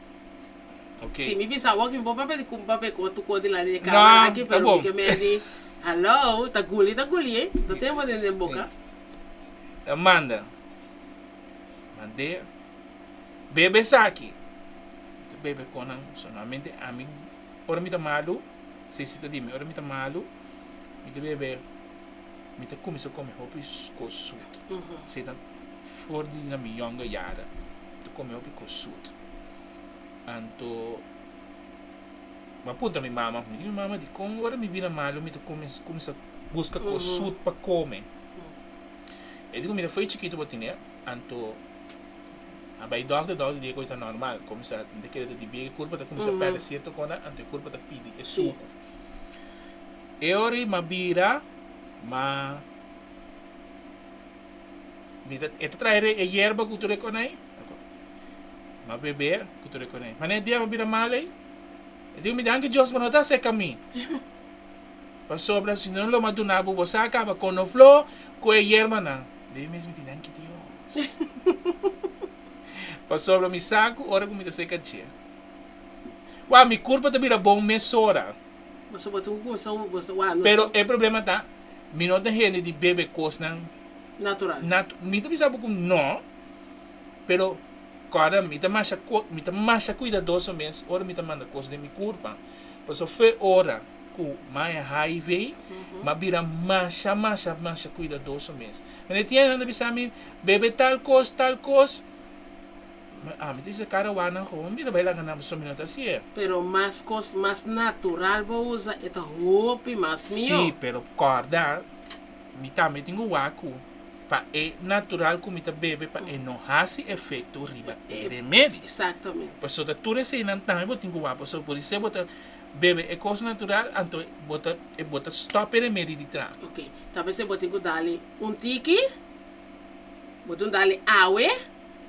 Ok. Si mi bisa awor ki mi por papia di ku papia ku tu ko dilanti di kamera aki pero mi ke medi hallo ta guli ta guli eh no ten bo den den boka. Manda mand'e bebe esaki mi ta bebe konan solamente ami ora mi ta malu sesi ta di mi ora mi ta malu mi ta bebe mi ta kuminsa kome hopi kos sut esei ta for di na mi yonga yara mi ta kome hopi kos sut. Anto mi a puntra mi mama, mi di mi mama dikon ora mi bira malu mi ta kuminsá buska kos sut pa kome. E di ku mi ta fo'i chikitu bo tene, anto a bai dòkter, dòkter di ku ta normal, kuminsá mi ta kere ta dibia ku e kurpa ta kuminsá pèrdè sierto kos anto e kurpa ta pidi e suku. E ora ei mi a bira ma mi ta e ta trae e yerba ku tur e kos ei. M'a bebe ku tur e kone. Ma ne dia m'a bira mal ei. E diku mi danki Dios pa no ta seka mi. Pasobra si no lo m'a duna bo, bo sa kaba konofló ku e yerbanan. Debe mes mi di danki Dios. Pasobra mi sa ku ora ku mi ta seka dje. Wak, mi kurpa ta bira bon mesora. Pasobra bo tin ku kuminsá gosta wak no. Pero e problema ta, mi no ta hende di bebe kosnan. Natural. Mi ta bisa bo ku no. Pero kòrda mi ta masha mi ta masha kuidadoso mes ora mi ta manda kos den mi kurpa. Pasobra fe ora. ku m'a HIV, m'a bira masha masha masha kuidadoso mes. Mene tin hende nan ta bisa mi, bebe tal kos, tal kos, ami ta bisa kada wak nan gewoon mi ta bai laga nan pasobra mi no ta hasié. Pero mas kos mas natural bo usa e ta hopi mas mihó. Sí, pero kòrda mi tambe tin ku wak ku pa e natural ku mi ta bebe pa e no hasi efekto riba e remedi. Exactamente. Pasobra tur eseinan tambe bo tin ku wak pasobra por esei bo ta bebe e kos natural anto bo ta e bo ta stòp e remedi di traha. Ok, ta p'esei bo tin ku dali un tiki, bo tin dali awe,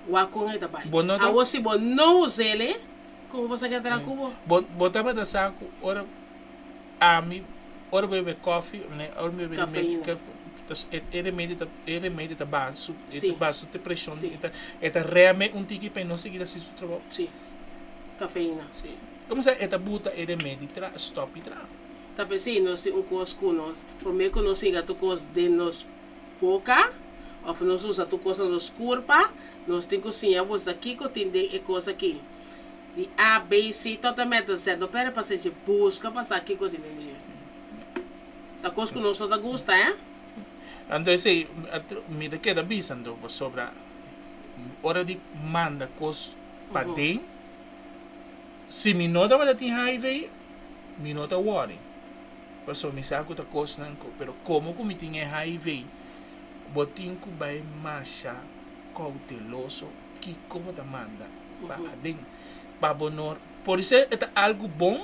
wak kon e ta bai. Bo no ta. Awor si bo no us'el, kon bo sa ke a traha ku bo? Bo bo tabata sa ku ora ami ora bo bebe kòfi, ora mi bebe remedi Kafeina. e remedi ta e remedi ta baha su e ta Si. baha su depreshon Si. e ta e ta reme un tiki pa e no sigui ta hasi su trabou. Si. Kafeina. Si. Como sa e ta buta e remedi tra stop y tra. Ta p'esei nos tin un kos ku nos, promé ku nos hinga tur kos den nos boka òf nos usa tur kos na nos kurpa, nos tin ku siña busa kiko tin den e kos aki. Di A, B, C tot a meta Z. No perde pasenshi, buska pa sa kiko tin den dje. Ta kos ku nos no ta gusta, eh? Anto esei mi ta keda bisa anto pasobra ora di manda kos paden. Si mi no tabata tin hiv, mi no ta worry. Pasobra mi sa ku ta kosnan ku, pero komo ku mi tin e hiv, bo tin ku bai masha kouteloso kiko bo ta manda pa aden. Pa bo no, por esei e ta algu bon,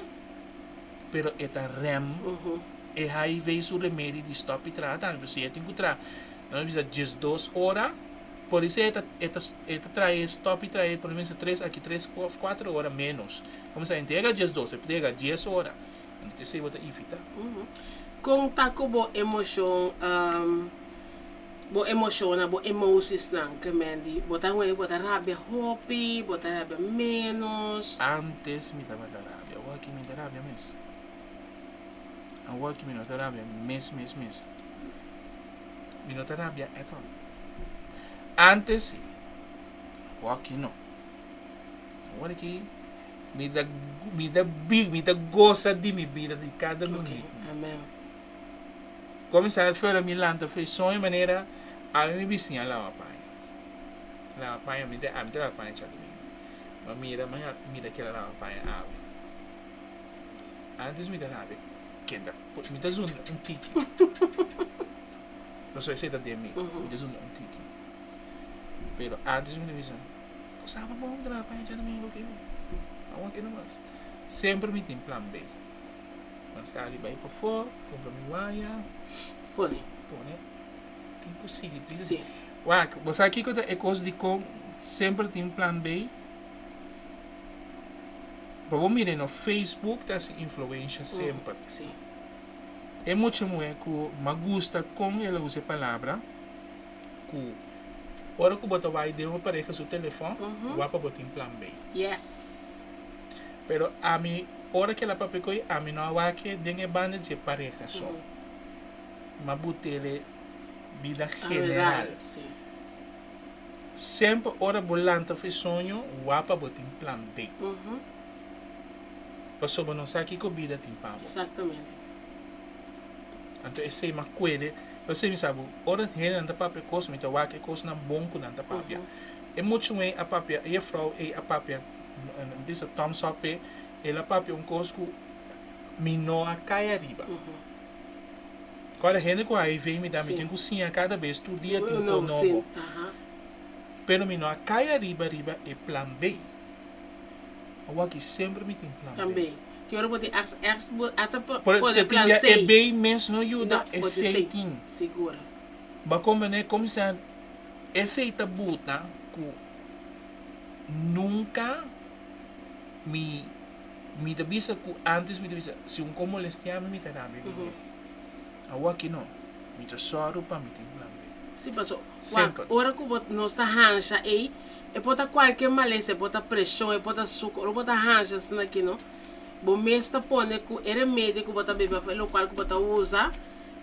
pero e ta rèm e hiv su remedi di stòp di traha tambe. Pasobra si e tin ku traha, nan ta bisa 12 ora. Por esei e ta e ta e ta trae stop y trae por lo menos tres aki tres of cuatro ora menos. Como sa entrega 12, e entrega 10 ora. Anto esei bo ta evita. Kon ta ku bo emoshon bo emoshonnan, bo emosisnan ke men di bo ta wende bo ta rabia hopi, bo ta rabia menos? Antes mi tabata rabia, awor aki mi ta rabia mes. Awor aki mi no ta rabia mes mes mes. Mi no ta rabia at all. Antes si, awor aki no. Awor aki mi ta mi ta mi ta gosa di mi bida di kada minuut. Amen. Comenzar fuera mi lanta fe soño manera ami mi bisiña lava paña. Lava paña mi ta ami ta lava paña djadumingu. Ma mira ma mira kila lava paña awe. Antes mi ta rabia keda mi ta zundra un tiki. Pasobra esei ta den mi. Mi ta zundra un tiki. Pero antes mi ta bisa, bo sa bon traha paña djadumingu aki. Awor aki nomas. Semper mi tin plan B. Mi sali bai pafó, kumpra mi waya. Pone. Pone. Tin ku sigui tin. Sí. Wak, bo sa kiko ta e kos dikon semper tin plan B? Pa bo mira no Facebook ta hasi influensha semper. Sí. E mucha muhé ku m'a gusta kon el a usa e palabra ku ora ku bo ta wak den un pareha su telefòn, wak pa bo tin plan B. Yes. Pero ami ora ku el a papia ku ami no a wak den e banda dje pareha so. M'a but'el bida general. Sí. Semper ora bo lanta for e soño, wak pa bo tin plan B. Pasobra no sa kiko bida tin pa bo. Exactamente. Anto esei m'a kuede, esei mi sa bo, ora hendenan ta papia kos, mi ta wak e kosnan bon ku nan ta papia. E mucha ei a papia, e juffrouw ei a papia, mi bisa thumbs up p'e, el a papia un kos ku mi no a kai ariba. Kòrda hende ku hiv mi ta, mi tin ku siña kada bes, tur dia tin un kos nobo. Pero mi no a kai ariba riba e plan B. Awor aki semper mi tin plan B. Tambe. Ki ora bo tin ex ex bo ata Por pone se tin plan bia C. e B mes no yuda No, e bo tin C C. tin. Sigur. Bo a komprende komisa esei ta buta ku nunka mi mi ta bisa ku antes mi ta bisa si un ko molestia mi mi ta rabia di mi. Awor aki no. Mi ta sòru pa mi tin plan B. Si paso Semper. wak ora ku bo nos ta hansha ei E por ta kualke malesa, e por ta preshon, e por ta suku, ora bo ta hansha asina aki no, bo mes ta pone ku e remedio ku bo ta bebe òf e lokual ku bo ta usa,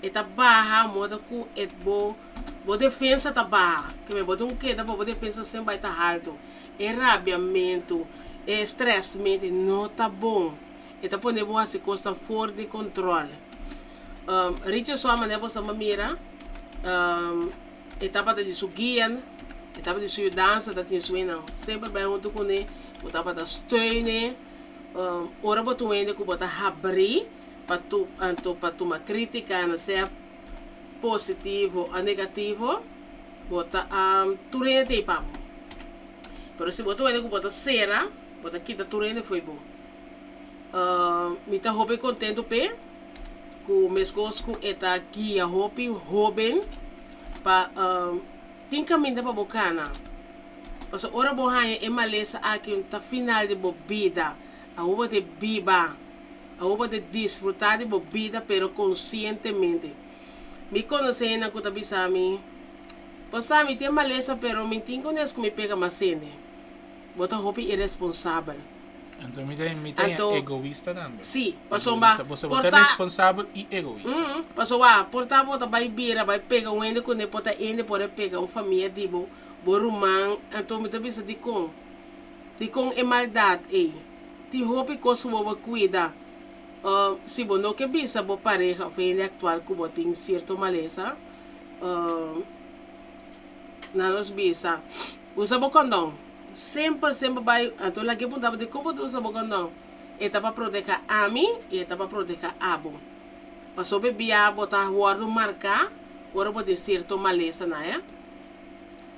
e ta baha moda ku e bo bo defensa ta baha. Ke men bo tin ku keda pa bo defensa semper bai ta haltu. E rabiamentu, e strèsmente no ta bon. E ta pone bo hasi kosnan for di kontròl. Richardson manera bo sa mira, e tabata di su guia, e tabata di su yudansa, ta tin su hendenan semper bai huntu kuné, bo tabata steun'e. Ora bo ta un hende ku bo ta habrí pa tu anto pa tuma krítika, na sea positivo o negativo, bo ta tur hende ta ei pa bo. Pero si bo ta un hende ku bo ta sera, bo ta kita tur hende fo'i bo. Mi ta hopi kontentu p'e ku meskos ku e ta guia hopi hóben pa tin kaminda pa bo kana. Pasobra ora bo haña e malesa aki ta final di bo bida. Awor bo ta biba, awor bo ta disfrutá di bo bida pero konsientemente. Mi konosé hendenan ku ta bisa mi, Bo sa mi tin e malesa pero mi tin ku nes ku mi pega mas hende. Bo ta hopi iresponsabel. Anto mi ta mi ta Anto, egoista tambe. sí, pasobra Egoista. Boso bo por ta ta responsabel y egoista. Pasobra por ta bo ta bai bira bai pega un hende kuné por ta hende por a pega un famia di bo, bo ruman, anto mi ta bisa dikon? Dikon e maldat ei? Tin hopi kos ku bo bo kuida. Si bo no ke bisa bo pareha òf hende aktual ku bo tin sierto malesa, nan nos bisa, usa bo kondon. Semper, semper bai, anto laga e punta bo dikon bo ta usa bo kondon? E ta pa proteha ami i e ta pa proteha abo. Pasobra e bia bo ta wòrdu marká ora bo tin sierto malesa na e.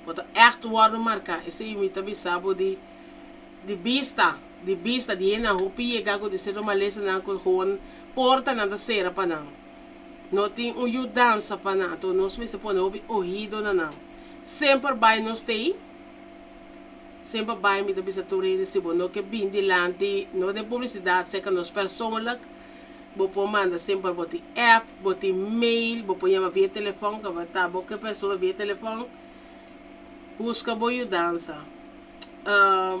Bo ta ègt wòrdu marká. Esei mi ta bisa bo di di bista, di bista di hendenan hopi yega ku tin sierto malesanan ku gewoon portanan ta sera pa nan. No tin un yudansa pa nan. Anto nos mester pone hopi ohido na nan. Semper bai nos t'ei. Semper bai mi ta bisa tur hende si bo no ke bin dilanti no den publisidat serka nos persoonlijk bo por manda semper bo tin app bo tin mail bo por yama via telefon ka bo ta bo ke persona via telefon buska bo yudansa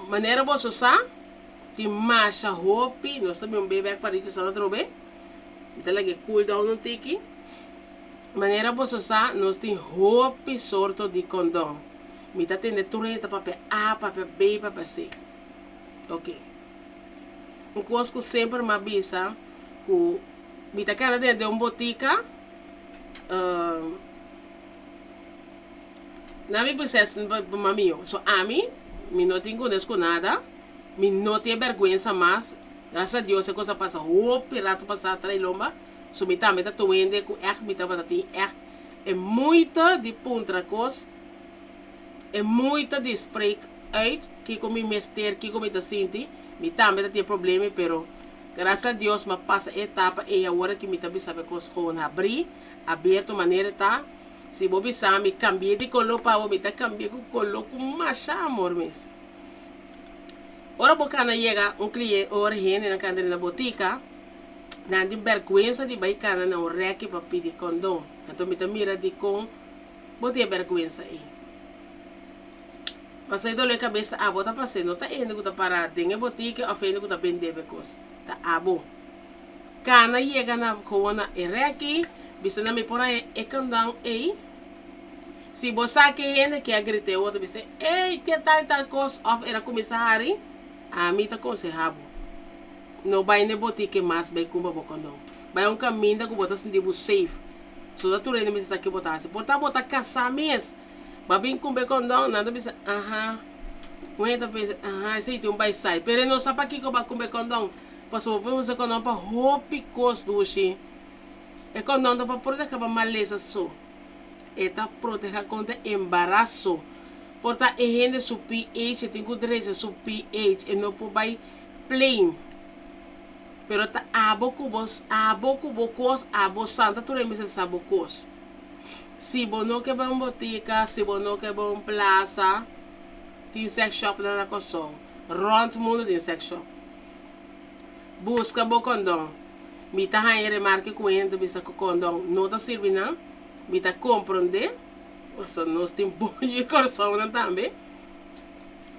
manera boso sa tin masha hopi nos ta bin bek pa Richardson atrobe mi ta laga e cool down un tiki manera boso sa nos tin hopi sorto di kondon. Mi ta tende tur hende ta papia A, papia B, papia C. Ok. Un kos ku semper m'a bisa ku mi ta keda den un botika, nan mi bisa es pa mi yo. So ami, mi no tin kunes ku nada, mi no tin e bèrgwensa mas. Gracias a Dios e kos a pasa hopi rato pasá tra'i lomba. So mi tambe ta tur hende ku ègt mi tabata tin ègt e moeite di puntra kos. E moeite di spreek uit kiko mi mester, kiko mi ta sinti. Mi tambe ta tin e problema pero gracias a Dios m'a pasa e etapa ei awor aki mi ta bisa bo e kos gewoon habri, abierto manera e ta. Si bo bisa mi cambi'e di color pa bo mi ta cambi'e ku color ku masha amor mes. Ora bo kana yega un cliente ora hendenan kanda den na botica nan tin berguensa di bai kana na un reki pa pidi condon. Anto mi ta mira dikon. Bo tin e bèrgwensa ei. Pasobra e doló e kabes ta abo ta pas'é, no ta hende ku ta pará den e botike òf hende ku ta bendé bo e kos. Ta abo. Kana yega na gewoon na e rèki, bisa nan mi por haña e kandon ei. Si bo sa ke hende ke a grit'é otro bisa, Ey, ke tal tal kos òf el a kuminsá hari, ami ta konsehá bo, no bai na e botike mas bai kumpra bo kandon. Bai un kaminda ku bo ta sinti bo safe. So ta tur hende mester sa ke bo ta hasi. Por ta bo ta kasá mes. Bo a bin kumpra e kondon, nan ta bisa, aha. Un hende ta pensa, aha, esei tin un baisai. Pero e no sa pakiko bo a kumpra e kondon. Pasobra bo por usa e kondon pa hopi kos dushi. E kondon ta pa proteha pa malesa so. E ta proteha kontra embaraso. Por ta e hende su pH, e tin ku drecha su pH. E no por bai plain. Pero ta abo ku bo abo ku bo kos abo santa tur e mester sa bo kos. Si bo no ke bai un botika, si bo no ke bai un plasa, tin sex shopnan na Kòrsou. Rònt mundu tin sex shop. Buska bo kondon. Mi ta haña remarke ku hende ta bisa ku kondon no ta sirbi nan. Mi ta komprondé, pasobra nos tin bon yu Kòrsounan tambe.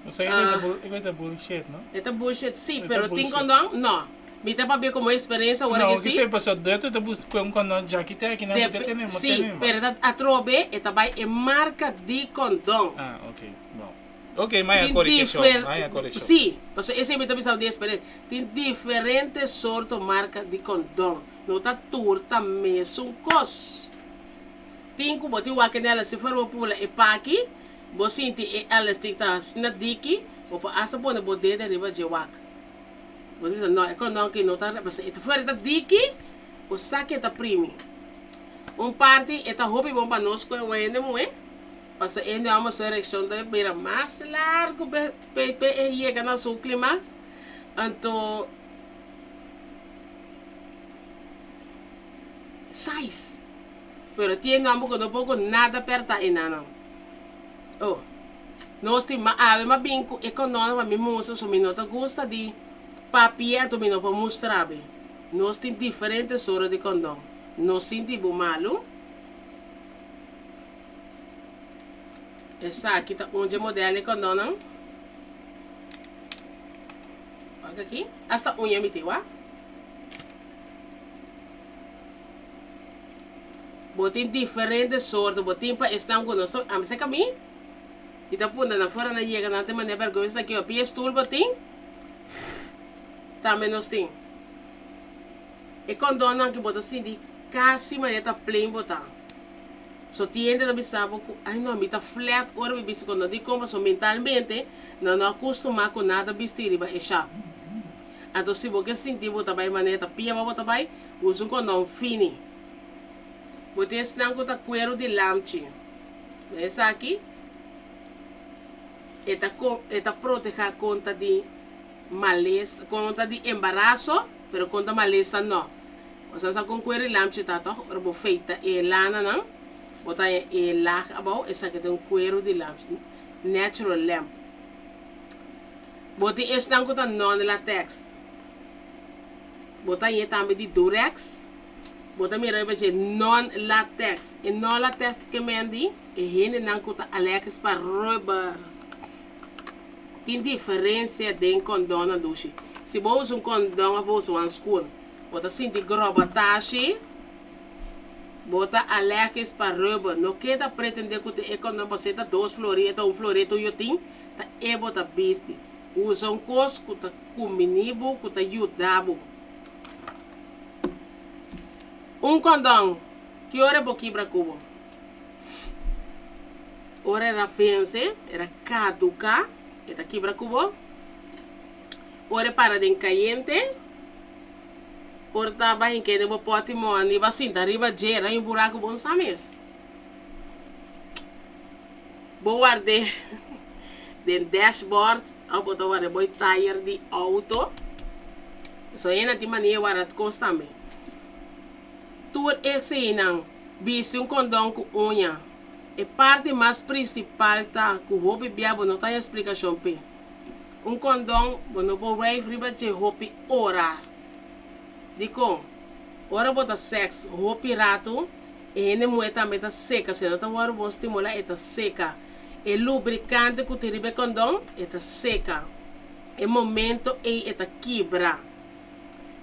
Osea e ta bullshit, no? E ta bullshit, si, pero tin kondon? No. Mi ta papia komo eksperensia ora ke si. No, kese pasobra dòkter ta buska un kondon djaki te aki nan bo ta tene, Si, pero ta atrobe e ta bai e marka di kondon. Ah, ok, bon. Ok, maya Tin korekshon, difer maya korekshon. Sí, pasobra esei mi ta bisa di eksperensia. Tin diferente sorto marka di kondon. No ta tur ta mesun kos. Tin ku bo tin wak en elastik for bo pula e paki, bo sinti e elastik ta asina diki, bo por asta pone bo dede riba dje wak. Bo ta bisa no, e kondon aki no ta, pasobra e ta fuera e ta diki, bo sa ke ta primi. Un parti e ta hopi bon pa nos ku e hende muhé. Pasobra e hende su ereccion ta bira mas largo pe pe e yega na su climax. Anto size. Pero tin hende homber cu no por cu nada perta e nan. Oh. Nos tin ma awe ma bin cu e condon pa mi mustra so mi no ta gusta di papia anto mi no por mustra be. Nos tin diferente soro di condon. No sinti bo malu. Esaki ta un dje model di kondonnan. Wak aki. Hasta uña mi tin, wak. Bo tin diferente sorto. Bo tin pa esnan ku no sa. Ami sa kami. Mi ta punta nan fora nan yega nan ta manda bergwensa aki. Pia stoel bo tin. Tambe nos tin. E kondonnan ku bo ta sinti kasi manera ta plain bo ta. So tin hende ta bisa bo ku ay no mi ta flat ora mi bisti kondon. Dikon? Pasobra mentalmente nan no a kustumá ku nan ta bisti riba e shaf. Anto si bo ke sinti bo ta bai manera ta pia bo ta bai, usa un kondon fini. Bo tin esnan ku ta kueru di lamchi. Mira esaki e ta e ta protehá kontra di malesa, kontra di embaraso, pero kontra malesa no. Bo sa sa kon kuer e lamchi ta tòg? Ora bo feita e lananan, bo ta haña e lag abou, esaki ta un kueru di lamchi, natural lamb. Bo tin esnan ku ta non-latex. Bo ta hañ'e tambe di durex. Bo ta mira riba dje non-latex. E non-latex ke men di e hendenan ku ta alèrgis pa rubber. Tin diferensia den kondonnan dushi. Si bo usa un kondon òf bo usa un hanskun. Bo ta sinti grobatashi? Bo ta alergis pa rubber? No keda pretende ku ta e kondon pasobra e ta dos flori, e ta un flori, e ta un yotin, ta e bo ta bisti. Usa un kos ku ta kumbiní bo, ku ta yuda bo. Un kondon, ki ora bo kibra ku bo? Ora era vense, era kaduká, e ta kibra ku bo. Ora e para den kayente, por ta bahin kende bo pòti mòni ba sinta riba dje, ra un buraku bon sa mes. Bo ward'é den dashboard òf bo ta ward'é bo e tayer di outo. So hende tin mania warda kos tambe. Tur eseinan, bisti un kondon ku uña. E parti mas prinsipal ta ku hopi bia bo no ta haña splikashon p'e. Un kondon bo no por wrijf riba dje hopi ora. Dikon? Ora bo ta sèks hopi ratu, e hende muhé tambe ta seka. Si e no ta wòrdu bon stimulá, e ta seka. E lubrikante ku tin riba e kondon, e ta seka. E momento ei e ta kibra.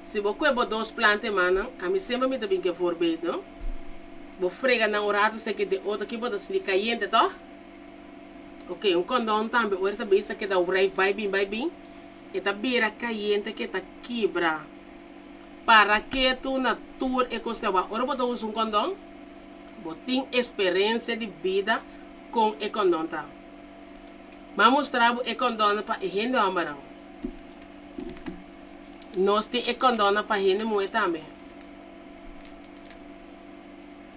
Si bo kue bo dos planta e mannan, ami semper mi ta bin ku e voorbeeld, no? Bo frega nan un ratu seki den otro, ki bo ta sinti kayente, tòg? Ok, un kondon tambe ora ta bisa keda wrijf bai bin bai bin, e ta bira kayente ke ta kibra. Para ketu na tur e kos awa. Ora bo ta usa un kondon, bo tin esperensia di bida kon e kondon ta. M'a mustra bo e kondonnan pa e hende hòmbernan. Nos tin e kondonnan pa hende muhé tambe.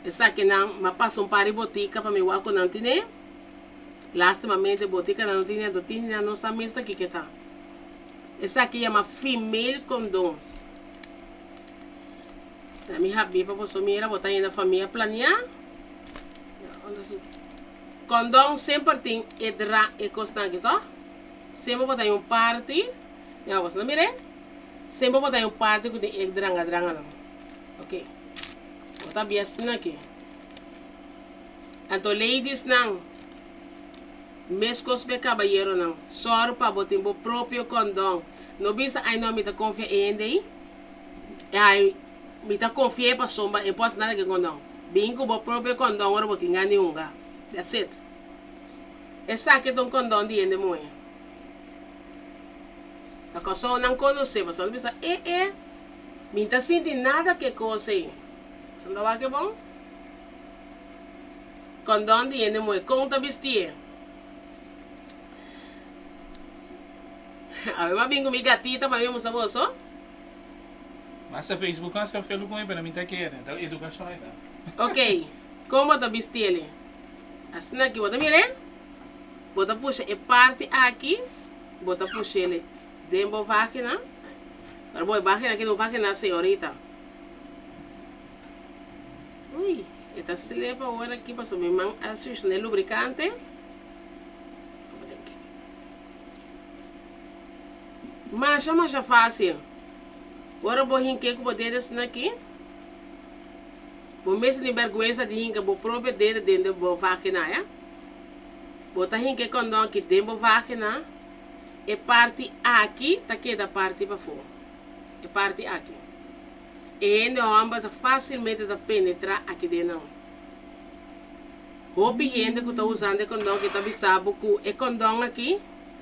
Esakinan m'a pasa un par di botika pa mi wak ku nan tine. Lastimamente botikanan no tine, anto tin di nan no sa mes ta kiko e ta. Esaki yama female condoms. Na mi habí pa boso mira, bo ta yenda famia planeá. Kondon semper tin e dra e kosnan aki tòg? Semper bo ta haña un parti, ya boso ta mir'é? Semper bo ta haña un parti ku tin e dranga dranganan. Ok. Bo ta bia asina aki. Anto ladiesnan, meskos ku e kabayeronan, sòru pa bo tin bo propio kondon. No bisa, Ai no, mi ta konfia e hende ei. Ai, mi ta konfia e pasobra e por hasi nada ku e kondon. Bin ku bo propio kondon ora bo tin gana di hunga. That's it. Esaki ta un kondon di hende muhé. Na Kòrsou nan konosé, pasobra nan bisa, E e, mi ta sinti nada ku e kos ei. Boso no ta wak e bon? Kondon di hende muhé, kon ta bistié? Awe mi a bin ku mi gatita pa mi mustra boso. Mas a Facebook a sa felu con e pero mi ta kere ta educacion e ta. Ok, con bo ta bisti ele? Asina aki bo ta mira e? Bo ta pusha e parti aki, bo ta pusha ele den bo vagina. Pero bo e vagina aki ta un vagina señorita. Uy, e ta slip awor aki pasobra mi man a switch na e lubricante. Masha masha fácil. Ora bo hink'é ku bo dede asina aki, bo mester tin bèrgwensa di hinka bo propio dede den de bo vágina, ya. Bo ta hinka e kondon aki den bo vágina, e parti aki ta keda parti pafó, e parti aki. E hende hòmber ta fásilmente ta penetrá aki den nan. Hopi hende ku ta usando e kondon aki ta bisa bo ku e kondon aki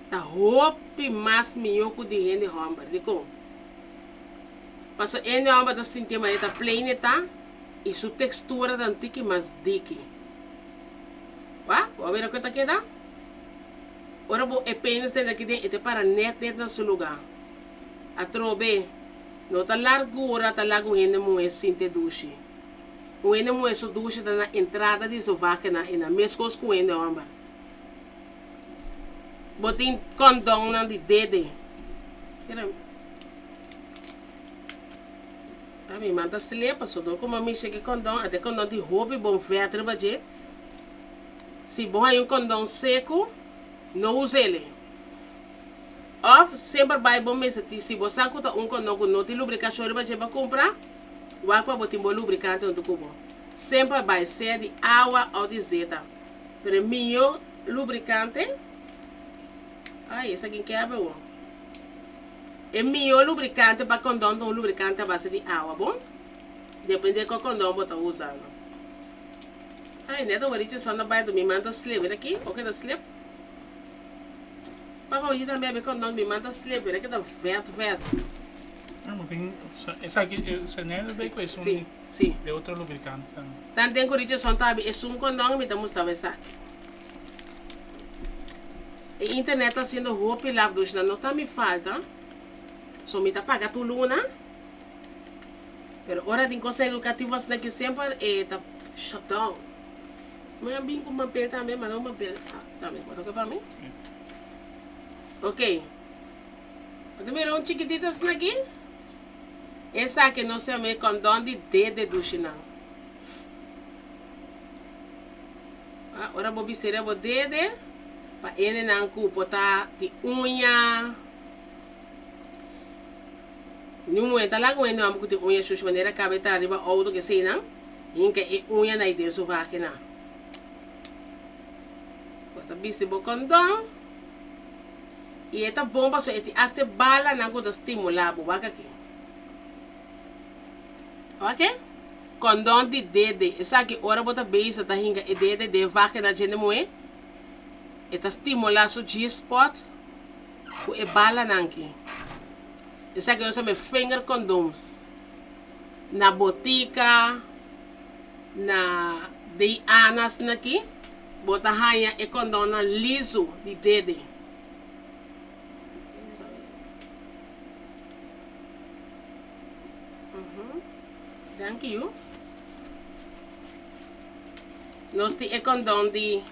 ta hopi mas mihó ku di hende hòmber. Dikon? Pasobra e hende hòmber ta sinti manera ta plain e ta i su tekstura ta un tiki mas diki. Wak, bo a mira ku e ta keda? Ora bo e penis tende aki den e ta para nèt nèt na su lugá. Atrobe, no ta largura ta laga un hende muhé sinti e dushi. Un hende muhé su dushi ta na entrada di su vagina i na meskos ku un hende hòmber. Bo tin kondonnan di dede. A mi man ta slep paso dor ku mami shake e kondon ata e kondon tin hopi bon vèt riba dje. Si bo haña un kondon seku no us'el. Òf semper bai bo mester tin si bo sa ku ta un kondon ku no tin lubrikashon riba dje pa kumpra wak pa bo tin bo lubrikante huntu ku bo. Semper bai sea di awa òf di zeta. Pero e mihó lubricante, ay esaki kebe wo. E mihó lubricante pa condom ta un lubricante a base di awa, bon? Depende kua condom bo ta usando. Ay, net awor Richardson a bai mi man ta slip, mira aki, oke ta slip. Papa, bo yuda mi abi condom, mi man ta slip, mira ki ta vet vet. Ah, bo tin, esaki, e bay ku esun Sí, sí. E otro lubricante tambe. Tanten ku Richardson ta abi esun kondon mi ta mustraba esaki. E internet ta haciendo hopi laf dus nan no ta mi falta. So mi ta paga tur luna. Pero ora tin cosa educativo asina ki semper e ta shut down. Mi a bin ku papel tambe, manda un papel tambe. Bo ta oke pa mi? Si. Ok. Bo ta mira un chikitito asina aki? Esaki nos yama e kondon di dede dushinan. Ora bo bisera bo dede, pa hendenan ku por ta di uña, niun muhé ta laga un hende homber ku tin uña shushi manera kaba e traha riba outo ku eseinan, hinka e uña na e den su vagina. Bo ta bisti bo kondon i e ta bon pasobra e tin asta e balanan ku ta stimulá bo. Wak aki. Ok. Kondon di dede. Esaki ora bo ta bezig ta hinka e dede den vagina djende muhé, e ta stimulá su G-spot ku e balanan aki. Esaki nos yama e finger condoms. Na botika, na Diana's aki, bo ta haña e kondonnan lizu di dede. Danki yu. Nos tin e kondon di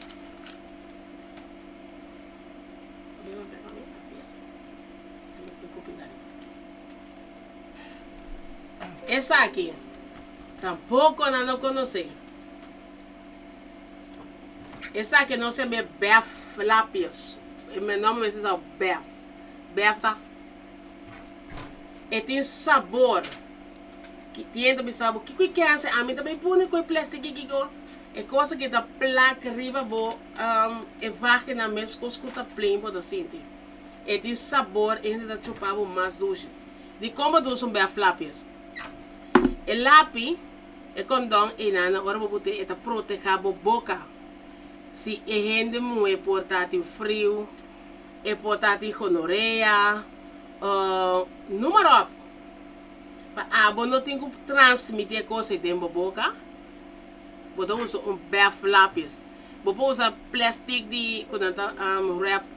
Esaki tampoko nan no konosé. Esaki nos yam'é bèf lapios. E nòmber mester sa bèf. Bèf ta E tin sabor. Ki tin ta bisa bo kiko e kese ami ta bay pone ku e plastic kiko e cosa ki ta plak riba bo e vagina meskos ku ta plain bo ta sinti. E tin sabor e hende ta chupa bo mas dushi. Dikon bo ta usa un bèf lapis? E lapi, e kondon einan ora bo put'e e ta proteha bo boka. Si e hende muhé por ta tin friu, e por ta tin gonorea, noem maar op. Pa abo no tin ku transmití e kos ei den bo boka, bo ta usa un bèf lapis. Bo por usa plastic di ku nan ta wrap,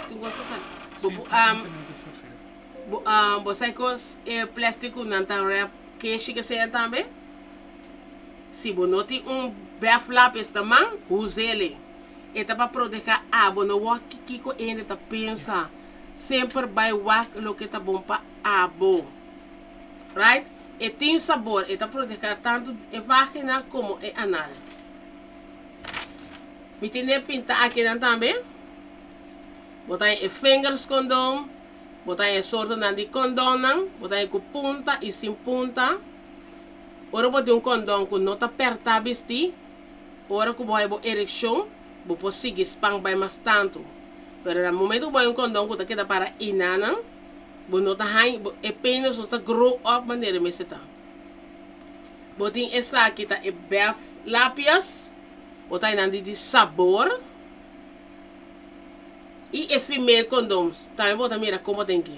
tin kos ta sa? Bo por bo sa e kos e plastic ku nan ta wrap keshi ke sea tambe? Si bo no tin un bèf lapis na man, us'el. E ta pa protehá abo, no wak kiko hende ta pensa. Semper bai wak loke ta bon pa abo. Right? E tin sabor, e ta protehá tantu e vagina komo e anal. Mi tin e pinta akinan tambe. Bo ta haña e fingers kondom, bo ta haña e sortonan di kondonnan, bo ta haña ku punta i sin punta. Ora bo tin un kondon ku no ta pèrtá bistí, ora ku bo haña bo erekshon, bo por sigui span bai mas tantu. Pero na momento ku bo haña un kondon ku ta keda para inanan, bo no ta haña, e penis no ta grow up manera e mester ta. Bo tin esaki ta e bèf lapias, bo ta haña nan di di sabor, i e female condoms tambe bo ta mira kon bo ta hinki.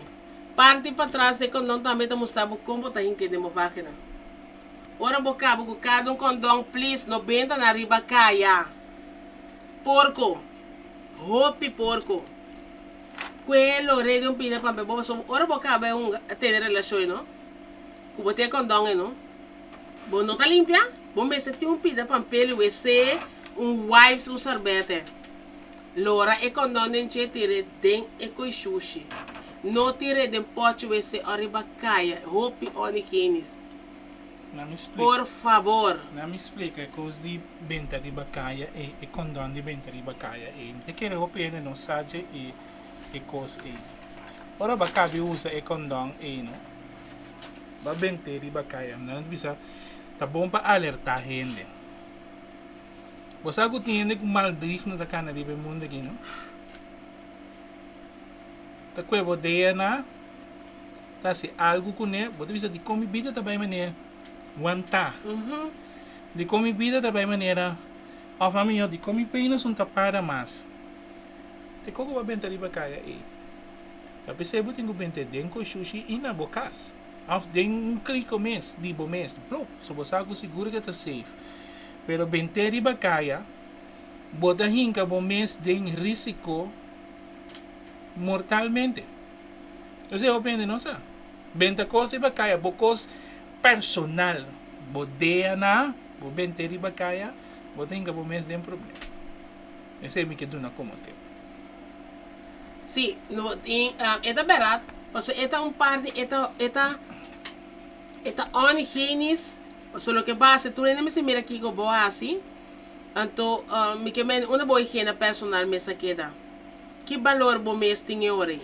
Parti patras di e kondon tambe ta mustra bo kon bo ta hinki den bo vagina. Ora bo kaba ku kada un kondon please no benta nan riba kaya. Porko. Hopi porko. Kue lo rei den un pida pambe bo pasobra ora bo kaba e hunga tene relashon ei no ku bo tin e kondon ei no bo no ta limpia bo mester tin un pida pampel i wc un wipes un sorbete. Lora e kondon den dje tir'é den e koi shushi. No tir'é den pòchi wc ò riba kaya, hopi onhigienisch. Na mi splika. Por fabor. Na mi splika e kos di benta riba kaya ei, e kondon di benta riba kaya ei. Mi ta kere hopi hende no sa dje e e kos ei. Ora bo a kabi usa e kondon ei no, bo a bent'é riba kaya. Nan ta bisa ta bon pa alertá hende. Bo sa ku tin hende ku maldigno ta kana riba e mundu aki, no? Ta kue bo DNA, ta hasi algu kuné, bo ta bisa dikon mi bida ta bai manera wantá? Dikon mi bida ta bai manera òf a mihó dikon mi penis no ta para mas? Te koko bo a benta riba kaya ei? Ta p'esei bo tin ku benta den koshushi i na bo kas òf den un kliko mes di bo mes, plop, so bo sa ku sigur ke ta safe. Pero bent'é riba kaya, bo ta hinka bo mes den risiko mortalmente. Esei hopi hende no sa. Benta kos riba kaya, bo kos personal, bo DNA, bo bent'é riba kaya, bo ta hinka bo mes den problema. Esei mi ke duna komo tip. Sí, no tin, e ta bèrdat, pasobra e ta un parti, e ta, e ta. E ta onhigienisch, pasobra loke bo hasi tur hende mester mira kiko bo hasi, anto mi ke mende unda bo higiena personal mes a keda? Ki balor bo mes tin e ora ei?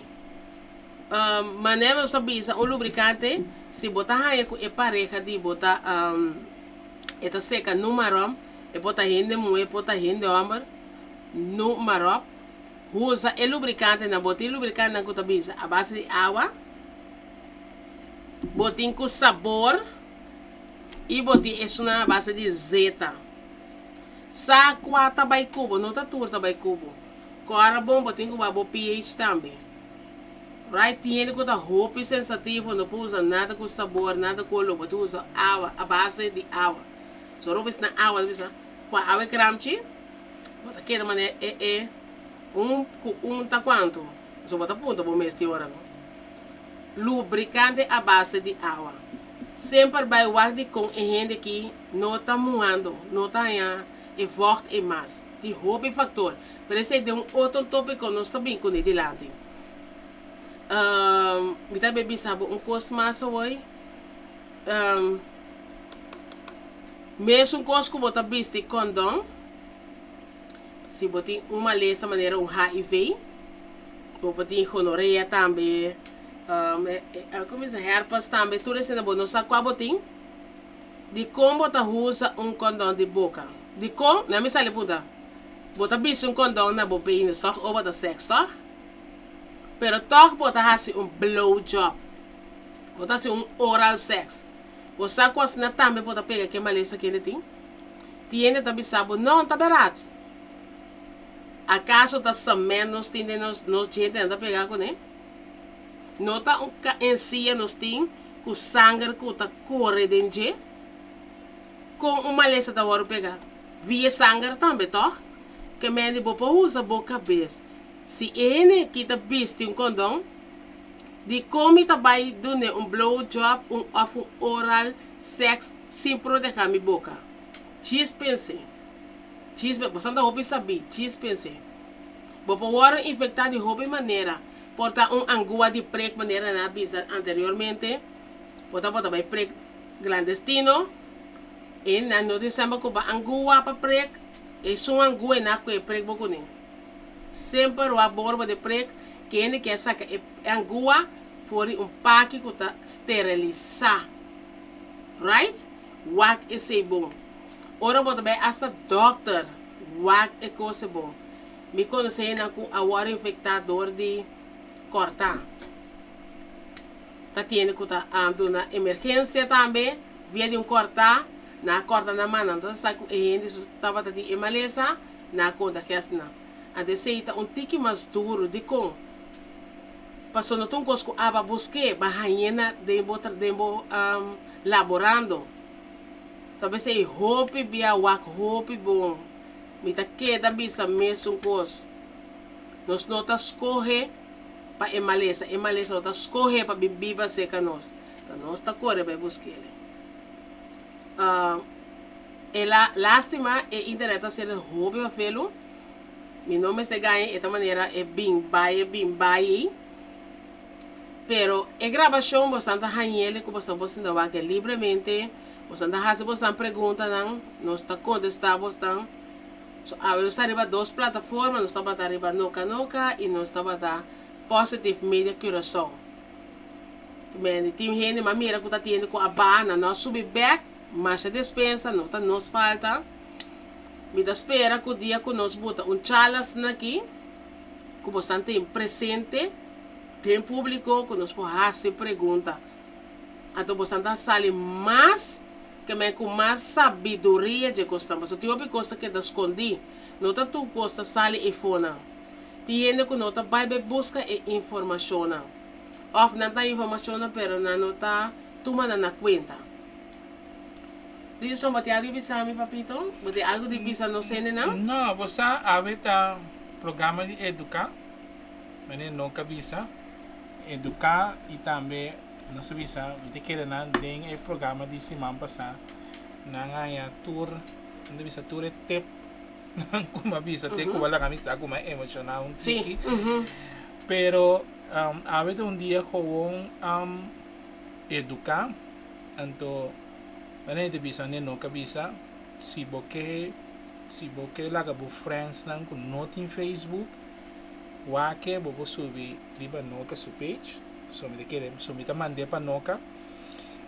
Manera nos ta bisa un lubricante si bo ta haña ku e pareha di bo ta e ta seka numarom, e por ta hende muhe e por ta hende homber, numarop, usa e lubricantenan, bo tin lubricantenan ku ta bisa a base di awa, Bo tin ku sabor i bo tin esunnan a base di zeta. Sa kua ta bai ku bo, no ta tur ta bai ku bo. Kòrda bon bo tin ku wak bo pH tambe. Right, tin hende ku ta hopi sensativo no por usa nada ku sabor, nada ku oló, bo tin usa awa, a base di awa. So ora bo bisa nan awa, nan bisa kua awa e kramchi? Bo ta keda manera e e un ku un ta kuantu? So bo ta puntra bo mes tin ora no. Lubricante a base di awa. Semper bai wak di kon e hende ki no ta muhando, no ta haña e vocht ei mas. Tin hopi factor, pero esei den un otro topico nos ta bin cune dilanti. Mi ta bay bisa bo un cos mas awoy. Mesun cos cu bo ta bisti condon. Si bo tin un malesa manera un HIV, bo por tin gonorrea tambe, como bisa, herpes tambe, tur esena bo no sa cua bo tin. Dicon bo ta usa un condon di boca? Dicon? Na mi sali punta. Bo ta bisti un condon na bo penis toch o bo ta sex toch? Pero toch bo ta haci un blow job. Bo ta haci un oral sex. Bo sa cu asina tambe bo ta pega ke malesa kende tin? Tin hende ta bisa bo, No, ta berat. Akaso ta cement nos tin den nos nos djentenan ta pega kuné? No ta un ensia nos tin ku sanger ku ta kore den dje? Kon un malesa ta wòrdu pega? Via sanger tambe, tòg? Ke mende bo por usa bo kabes. Si e hende ki ta bisti un kondon, dikon mi ta bai dun'é un blow job un òf un oral sèks sin protehá mi boka? Djis pens'é. Djis pe, boso ta hopi sabí, djis pens'é. Bo por wòrdu infektá di hopi manera. Por ta un angua di prek manera nan a bisa anteriormente, por ta bo ta bai prek glandestino, e nan no tin semper ku bo angua pa prek, esun angua e na ku e prek bo kuné. Semper wak bo ora bo ta prek, kende ke a saka e angua for di un paki ku ta sterilisá. Right? Wak esei bon. Ora bo ta bai hasta dòkter, wak e kos e bon. Mi konosé hendenan ku a wòrdu infektá dor di kòrtá. Ta tiene ku ta duna emergensia tambe via di un kòrtá. Nan a kòrta nan man, nan ta sa ku e hende su tabata tin e malesa, nan a kontagiá asina. Anto esei ta un tiki mas duru. Dikon? Pasobra no ta un kos ku aba busk'é, ba hañ'é na den bo den bo laborando. Ta p'esei hopi bia wak hopi bon. Mi ta keda bisa mesun kos. Nos no ta skohe pa e malesa, e malesa no ta skohe pa bin biba serka nos. Ta nos ta kore bai busk'el. E la lastima e internet ta sende hopi mafelu. Mi no mester gaña e ta manera e bin bai e bin bai ei. Pero e grabashon bosan ta hañ'el ku bosan por sinta wak libremente, bosan ta hasi bosan preguntanan, nos ta kontestá bosnan. So awe nos ta riba dos plataforma, nos tabata riba Noka Noka i nos tabata Positive Media Curaçao. Men tin hende m'a mira ku ta tende ku a baha, nan no a subi bèk, masha despensa, no ta nos falta. Mi ta spera ku dia ku nos buta un charla asina aki, ku bosan tin presente den públiko ku nos por hasi pregunta. Anto bosan ta sali mas ke men ku mas sabiduria dje kosnan, pasobra tin hopi kos ta keda skondí. No ta tur kos ta sali eifonan. Tin hende ku no ta bai bai buska e informashonnan. Òf nan ta informashonnan pero nan no ta tuma nan na kuenta. Richardson, bo tin algu di bisa mi, papito? Bo tin algu di bisa nos hendenan? No, bo sa awe ta programa di eduká. Mane no ka bisa eduká i tambe nos a bisa mi ta kere nan den e programa di siman pasá nan haña tur nan ta bisa tur e tip nan ku mi a bisa te ku a laga mi sa ku mi a emoshoná un tiki pero awe ta un dia gewoon eduká anto mane ta bisa mane no ka bisa si bo ke si bo ke laga bo friendsnan ku no tin Facebook. Wak bo por subi riba Noka su page, so mi ta kere, so mi ta mand'é pa Noka.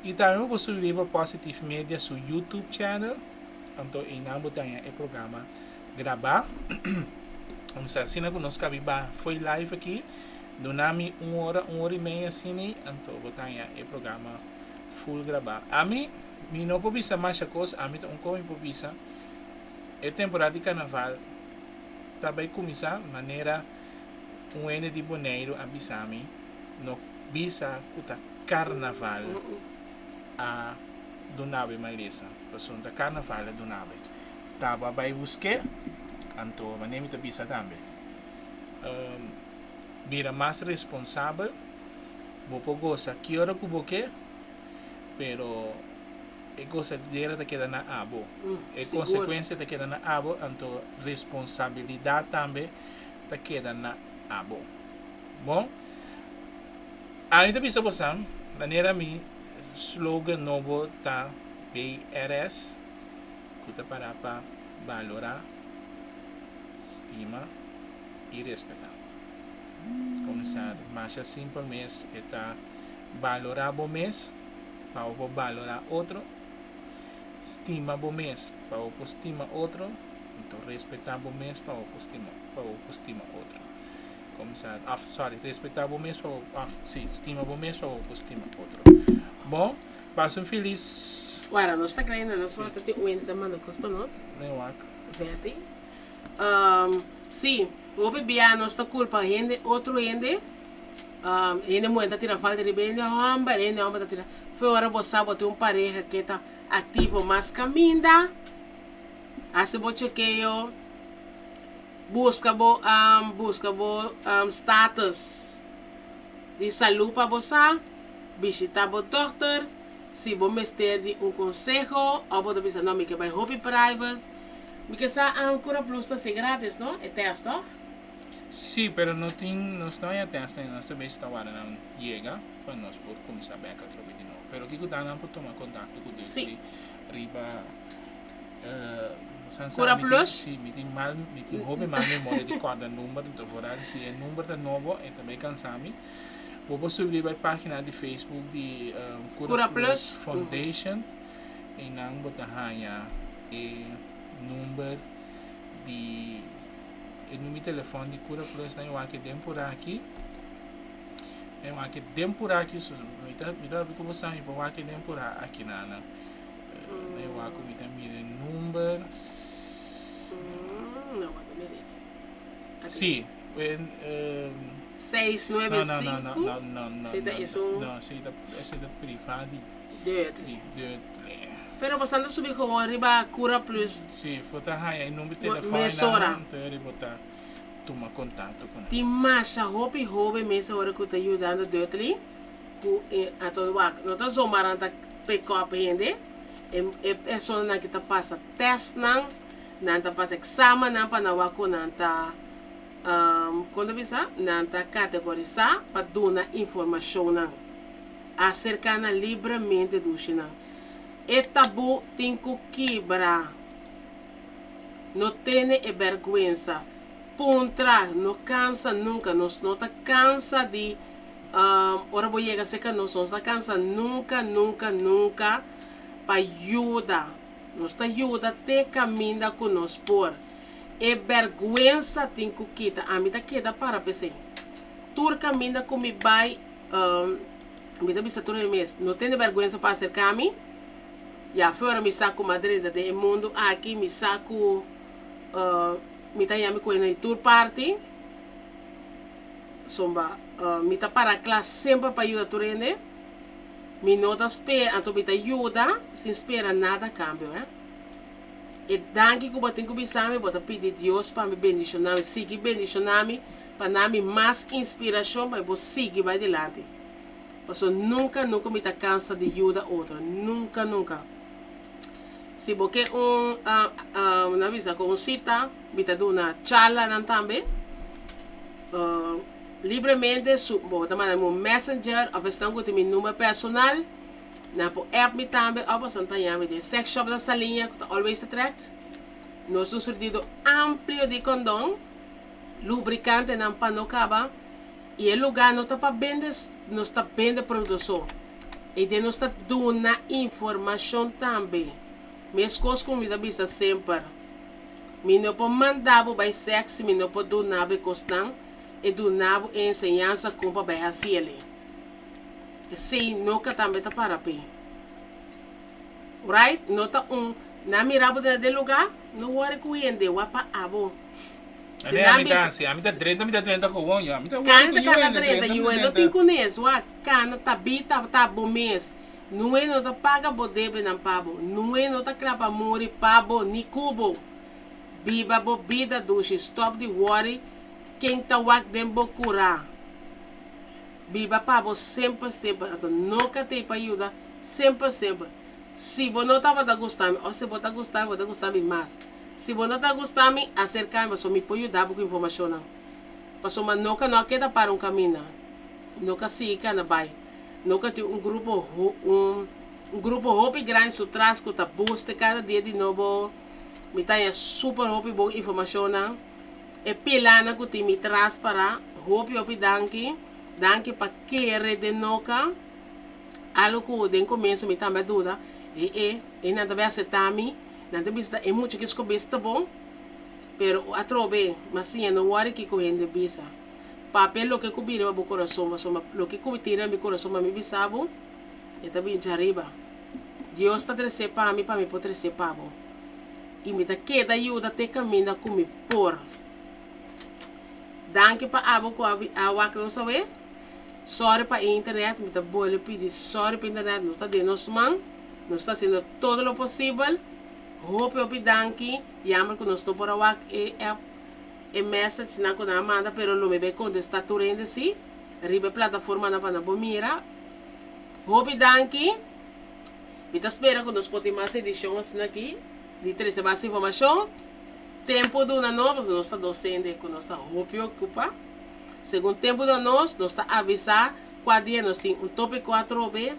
I tambe bo por subi riba Positive Media su YouTube channel, anto einan bo ta haña e programa grabá. Omsa asina ku nos kabi ba fo'i live aki, duna mi un ora, un ora i meia asina, anto bo ta haña e programa full grabá. Ami, mi no por bisa masha kos, ami ta un kon mi por bisa, e temporada di karnaval, ta bai kuminsá manera un hende di Boneiru a bisa mi, no bisa ku ta karnaval a duna bo e malesa, pasobra ta karnaval a duna bo. Ta bo a bai busk'é, anto manera mi ta bisa tambe, bira mas responsabel, bo por gosa ki ora ku bo ke, pero. E gosadera ta keda na abo. E konsekuensia ta keda na abo, anto responsabilidat tambe ta keda na abo. Bon, ami ta bisa bosan, manera mi slogan nobo ta BRS, ku ta para pa balorá, stima i respetá. Kuminsá masha simpel mes, e ta balorá bo mes. pa bo por balorá otro, stima bo mes pa bo por stima otro, anto respetá bo mes pa bo por stima pa bo por stima otro. Kumsa òf sorry respetá bo mes pa bo òf si stima bo mes pa bo por stima otro. Bon, pasa un felis. Wara, nos ta kla ainda, nos no ta tin un hende ta manda kos pa nos. Den wak. Betty. Sí, hopi bia nos ta kulpa hende, otro hende, hende muhé ta tira falta riba hende hòmber, hende hòmber ta tira, fe ora bo sa bo tin un pareha ke ta aktivo mas kaminda, hasi bo chekeo, buska bo buska bo status di salú pa bo sa, bishita bo dòkter, si bo mester di un konseho òf bo ta bisa no mi ke bai hopi privacy. Mi ke sa an Cura Plus ta si gratis no? E test to? Sí, pero no tin, nos no haya test ainda, nos ta bes ta warda nan yega pa nos por cuminsa bek atrobe di nobo. Pero kiko ta nan por toma contacto cu Dutly riba san sa Cura mi tin, Plus? sí, mi tin mal, mi tin hopi mal memoria di corda number, enton vooral si e number ta nobo e ta bay cansa mi. Bo por subi riba e pagina di Facebook di Cura Cura Plus Plus? Foundation. Einan bo ta haña e number di e number di telefòn di Cura Plus nan e wak den por aki. E wak den por aki so mi ta mi ta hopi ku bo sa mi por wak den por aki nan nan. E wak ku mi ta mira e number. No bo ta mira. Si, Seis nuebe no no no sinku. no no no Esei ta esun. no esei ta esei ta priva di Dutly. Di Dutly. Pero bo ta subi gewoon riba Cura Plus. Si, bo ta haña e number di telefòn Mesora. einan, anto eri bo ta tuma kontakto ku nan. Tin masha hopi hoben mes awor ku ta yudando Dutly ku e anto wak no ta zomaar nan ta pick up hende, e e personanan ki ta pasa testnan, nan ta pasa examennan pa nan wak ku nan ta kon ta bisa nan ta kategorisá pa duna informashonnan. Aserká nan libremente dushi nan. E tabú tin ku kibra. No tene e bèrgwensa. Puntra, no kansa nunka. Nos no ta kansa di, ora bo yega serka nos, nos no ta kansa nunka, nunka, nunka pa yuda. Nos ta yuda te kaminda ku nos por. E bèrgwensa tin ku kita. Ami ta keda para p'esei. Tur kaminda ku mi bai. Mi ta bisa tur e mes, no tene bèrgwensa pa aserká mi. Ya fuera mi sa ku mi a drenta den e mundu aki, mi sa ku mi ta haña mi kuenta di tur parti. Pasobra mi ta para kla semper pa yuda tur hende. Mi no ta spera, anto mi ta yuda sin spera nada a kambio. E danki ku bo tin ku bisa mi, bo ta pidi Dios pa mi bendishoná mi, sigui bendishoná mi, pa na mi mas inspirashon pa mi por sigui bai dilanti. Pasobra nunka, nunka mi ta kansa di yuda otro, nunka, nunka. Si bo ke un, nan bisa ku un sita, mi ta duna charlanan tambe, libremente, su, bo ta manda mi un messenger òf esnan ku tin mi number personal. Nan por app mi tambe of boso ta yami den sex shop na Saliña cu ta always attract. Nos un surtido amplio di condon, lubricantenan pa no caba y e lugar no ta pa bende nos ta bende producto so. Y den nos ta duna informacion tambe. Mescos cu mi ta bisa semper, mi no por manda bo bay sex si mi no por duna bo e cosnan y duna bo e enseñansa con pa bay haciele. Esei noka tambe ta para p'e. Right? No ta un, nan mira bo den den lugá, no wòri ku hende, wak pa abo. Si nan ami ta hasi, ami ta drenta, mi ta drenta gewoon, yo. Ami ta wòri ku yu hende, drenta, mi ta drenta. No tin kunes, wak, kana ta bi ta ta bo mes. Nue no ta paga bo debenan pa bo. Nue no ta kla pa muri pa bo ni ku bo. Biba bo bida dushi, stòp di wòri ken ta wak den bo kurá. Biba pa bo semper semper anto no ka tei pa yuda semper semper si bo no tabata gusta mi o si bo ta gusta mi bo ta gusta mi mas si bo no ta gusta mi aserka mi pasobra mi por yuda bo ku informashonnan pasobra no ka no a keda para un kaminda no ka sigui kana bai no ka tin un grupo un un grupo hopi grandi su tras ku ta buste kada dia di nobo mi ta haña super hopi bon informashonnan. E pilanan ku tin mi tras para hopi hopi danki. Danki pa kere den noka. Algo ku den komienso mi tambe a duda. E e e nan ta bai aseptá mi. Nan ta bisa e mucha ki skobes ta bon. Pero atrobe mi a siña no wòri kiko hende bisa. Papia loke ku bira riba bo kurason pasobra loke ku tin riba mi kurason pa mi bisa bo e ta bin djariba. Dios ta tres'é pa mi pa mi por tres'é pa bo. I mi ta keda yuda te kaminda ku mi por. Danki pa abo ku a wak nos awe. Sorry pa e internet, mi ta bolbe pidi sorry pa internet, no ta den nos man. Nos ta haciendo todo lo posibel. Hopi hopi danki. Jammer ku nos no por a wak e app, e message nan ku nan a manda, pero lo mi bay contesta tur hende si, riba e plataformanan pa nan por mira. Hopi danki. Mi ta spera ku nos por tin mas edishon asina aki di trese mas informashon. Tempu duna nos, pasobra nos ta dosente ku nos ta hopi okupá. Segun tempu duna nos, nos ta avisá kua dia nos tin un tópiko atrobe.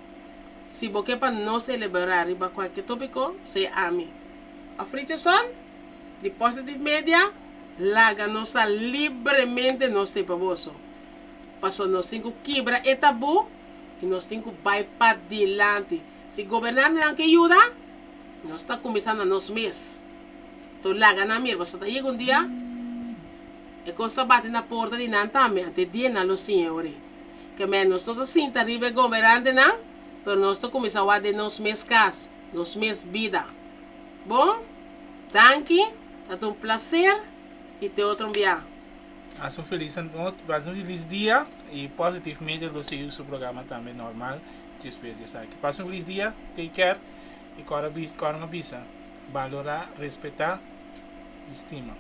Si bo ke pa nos eleborá riba kualke tópiko, sea ami òf Richardson di Positive Media, laga nos sa libremente nos ta ei pa boso. Pasobra nos tin ku kibra e tabú i nos tin ku bai padilanti. Si gobernantenan ke yuda, nos ta kuminsá na nos mes. To laga nan mira, pasobra ta yega un dia e kos ta bati na porta di nan tambe, anto e dia nan lo siña e ora ei. Kemey nos no ta sinta riba e gobernantenan, pero nos ta kuminsá wak den nos mes kas, nos mes bida. Bon, danki, ta ta un plaser i te otro bia. Hasi un felis hasi un felis dia y Positive Media lo sigui su programa tambe normal despues di esaki. Pasa un felis dia, take care y kòrda kòrda mi a bisa, balorá, respetá y stima.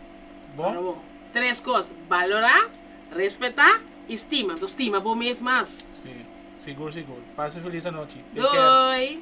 Bon? Bravo. Tres kos, balorá, respetá y stima. Enton stima bo mes mas. Sí, sigur sigur. Pasa un felis anochi. Take care. Doei!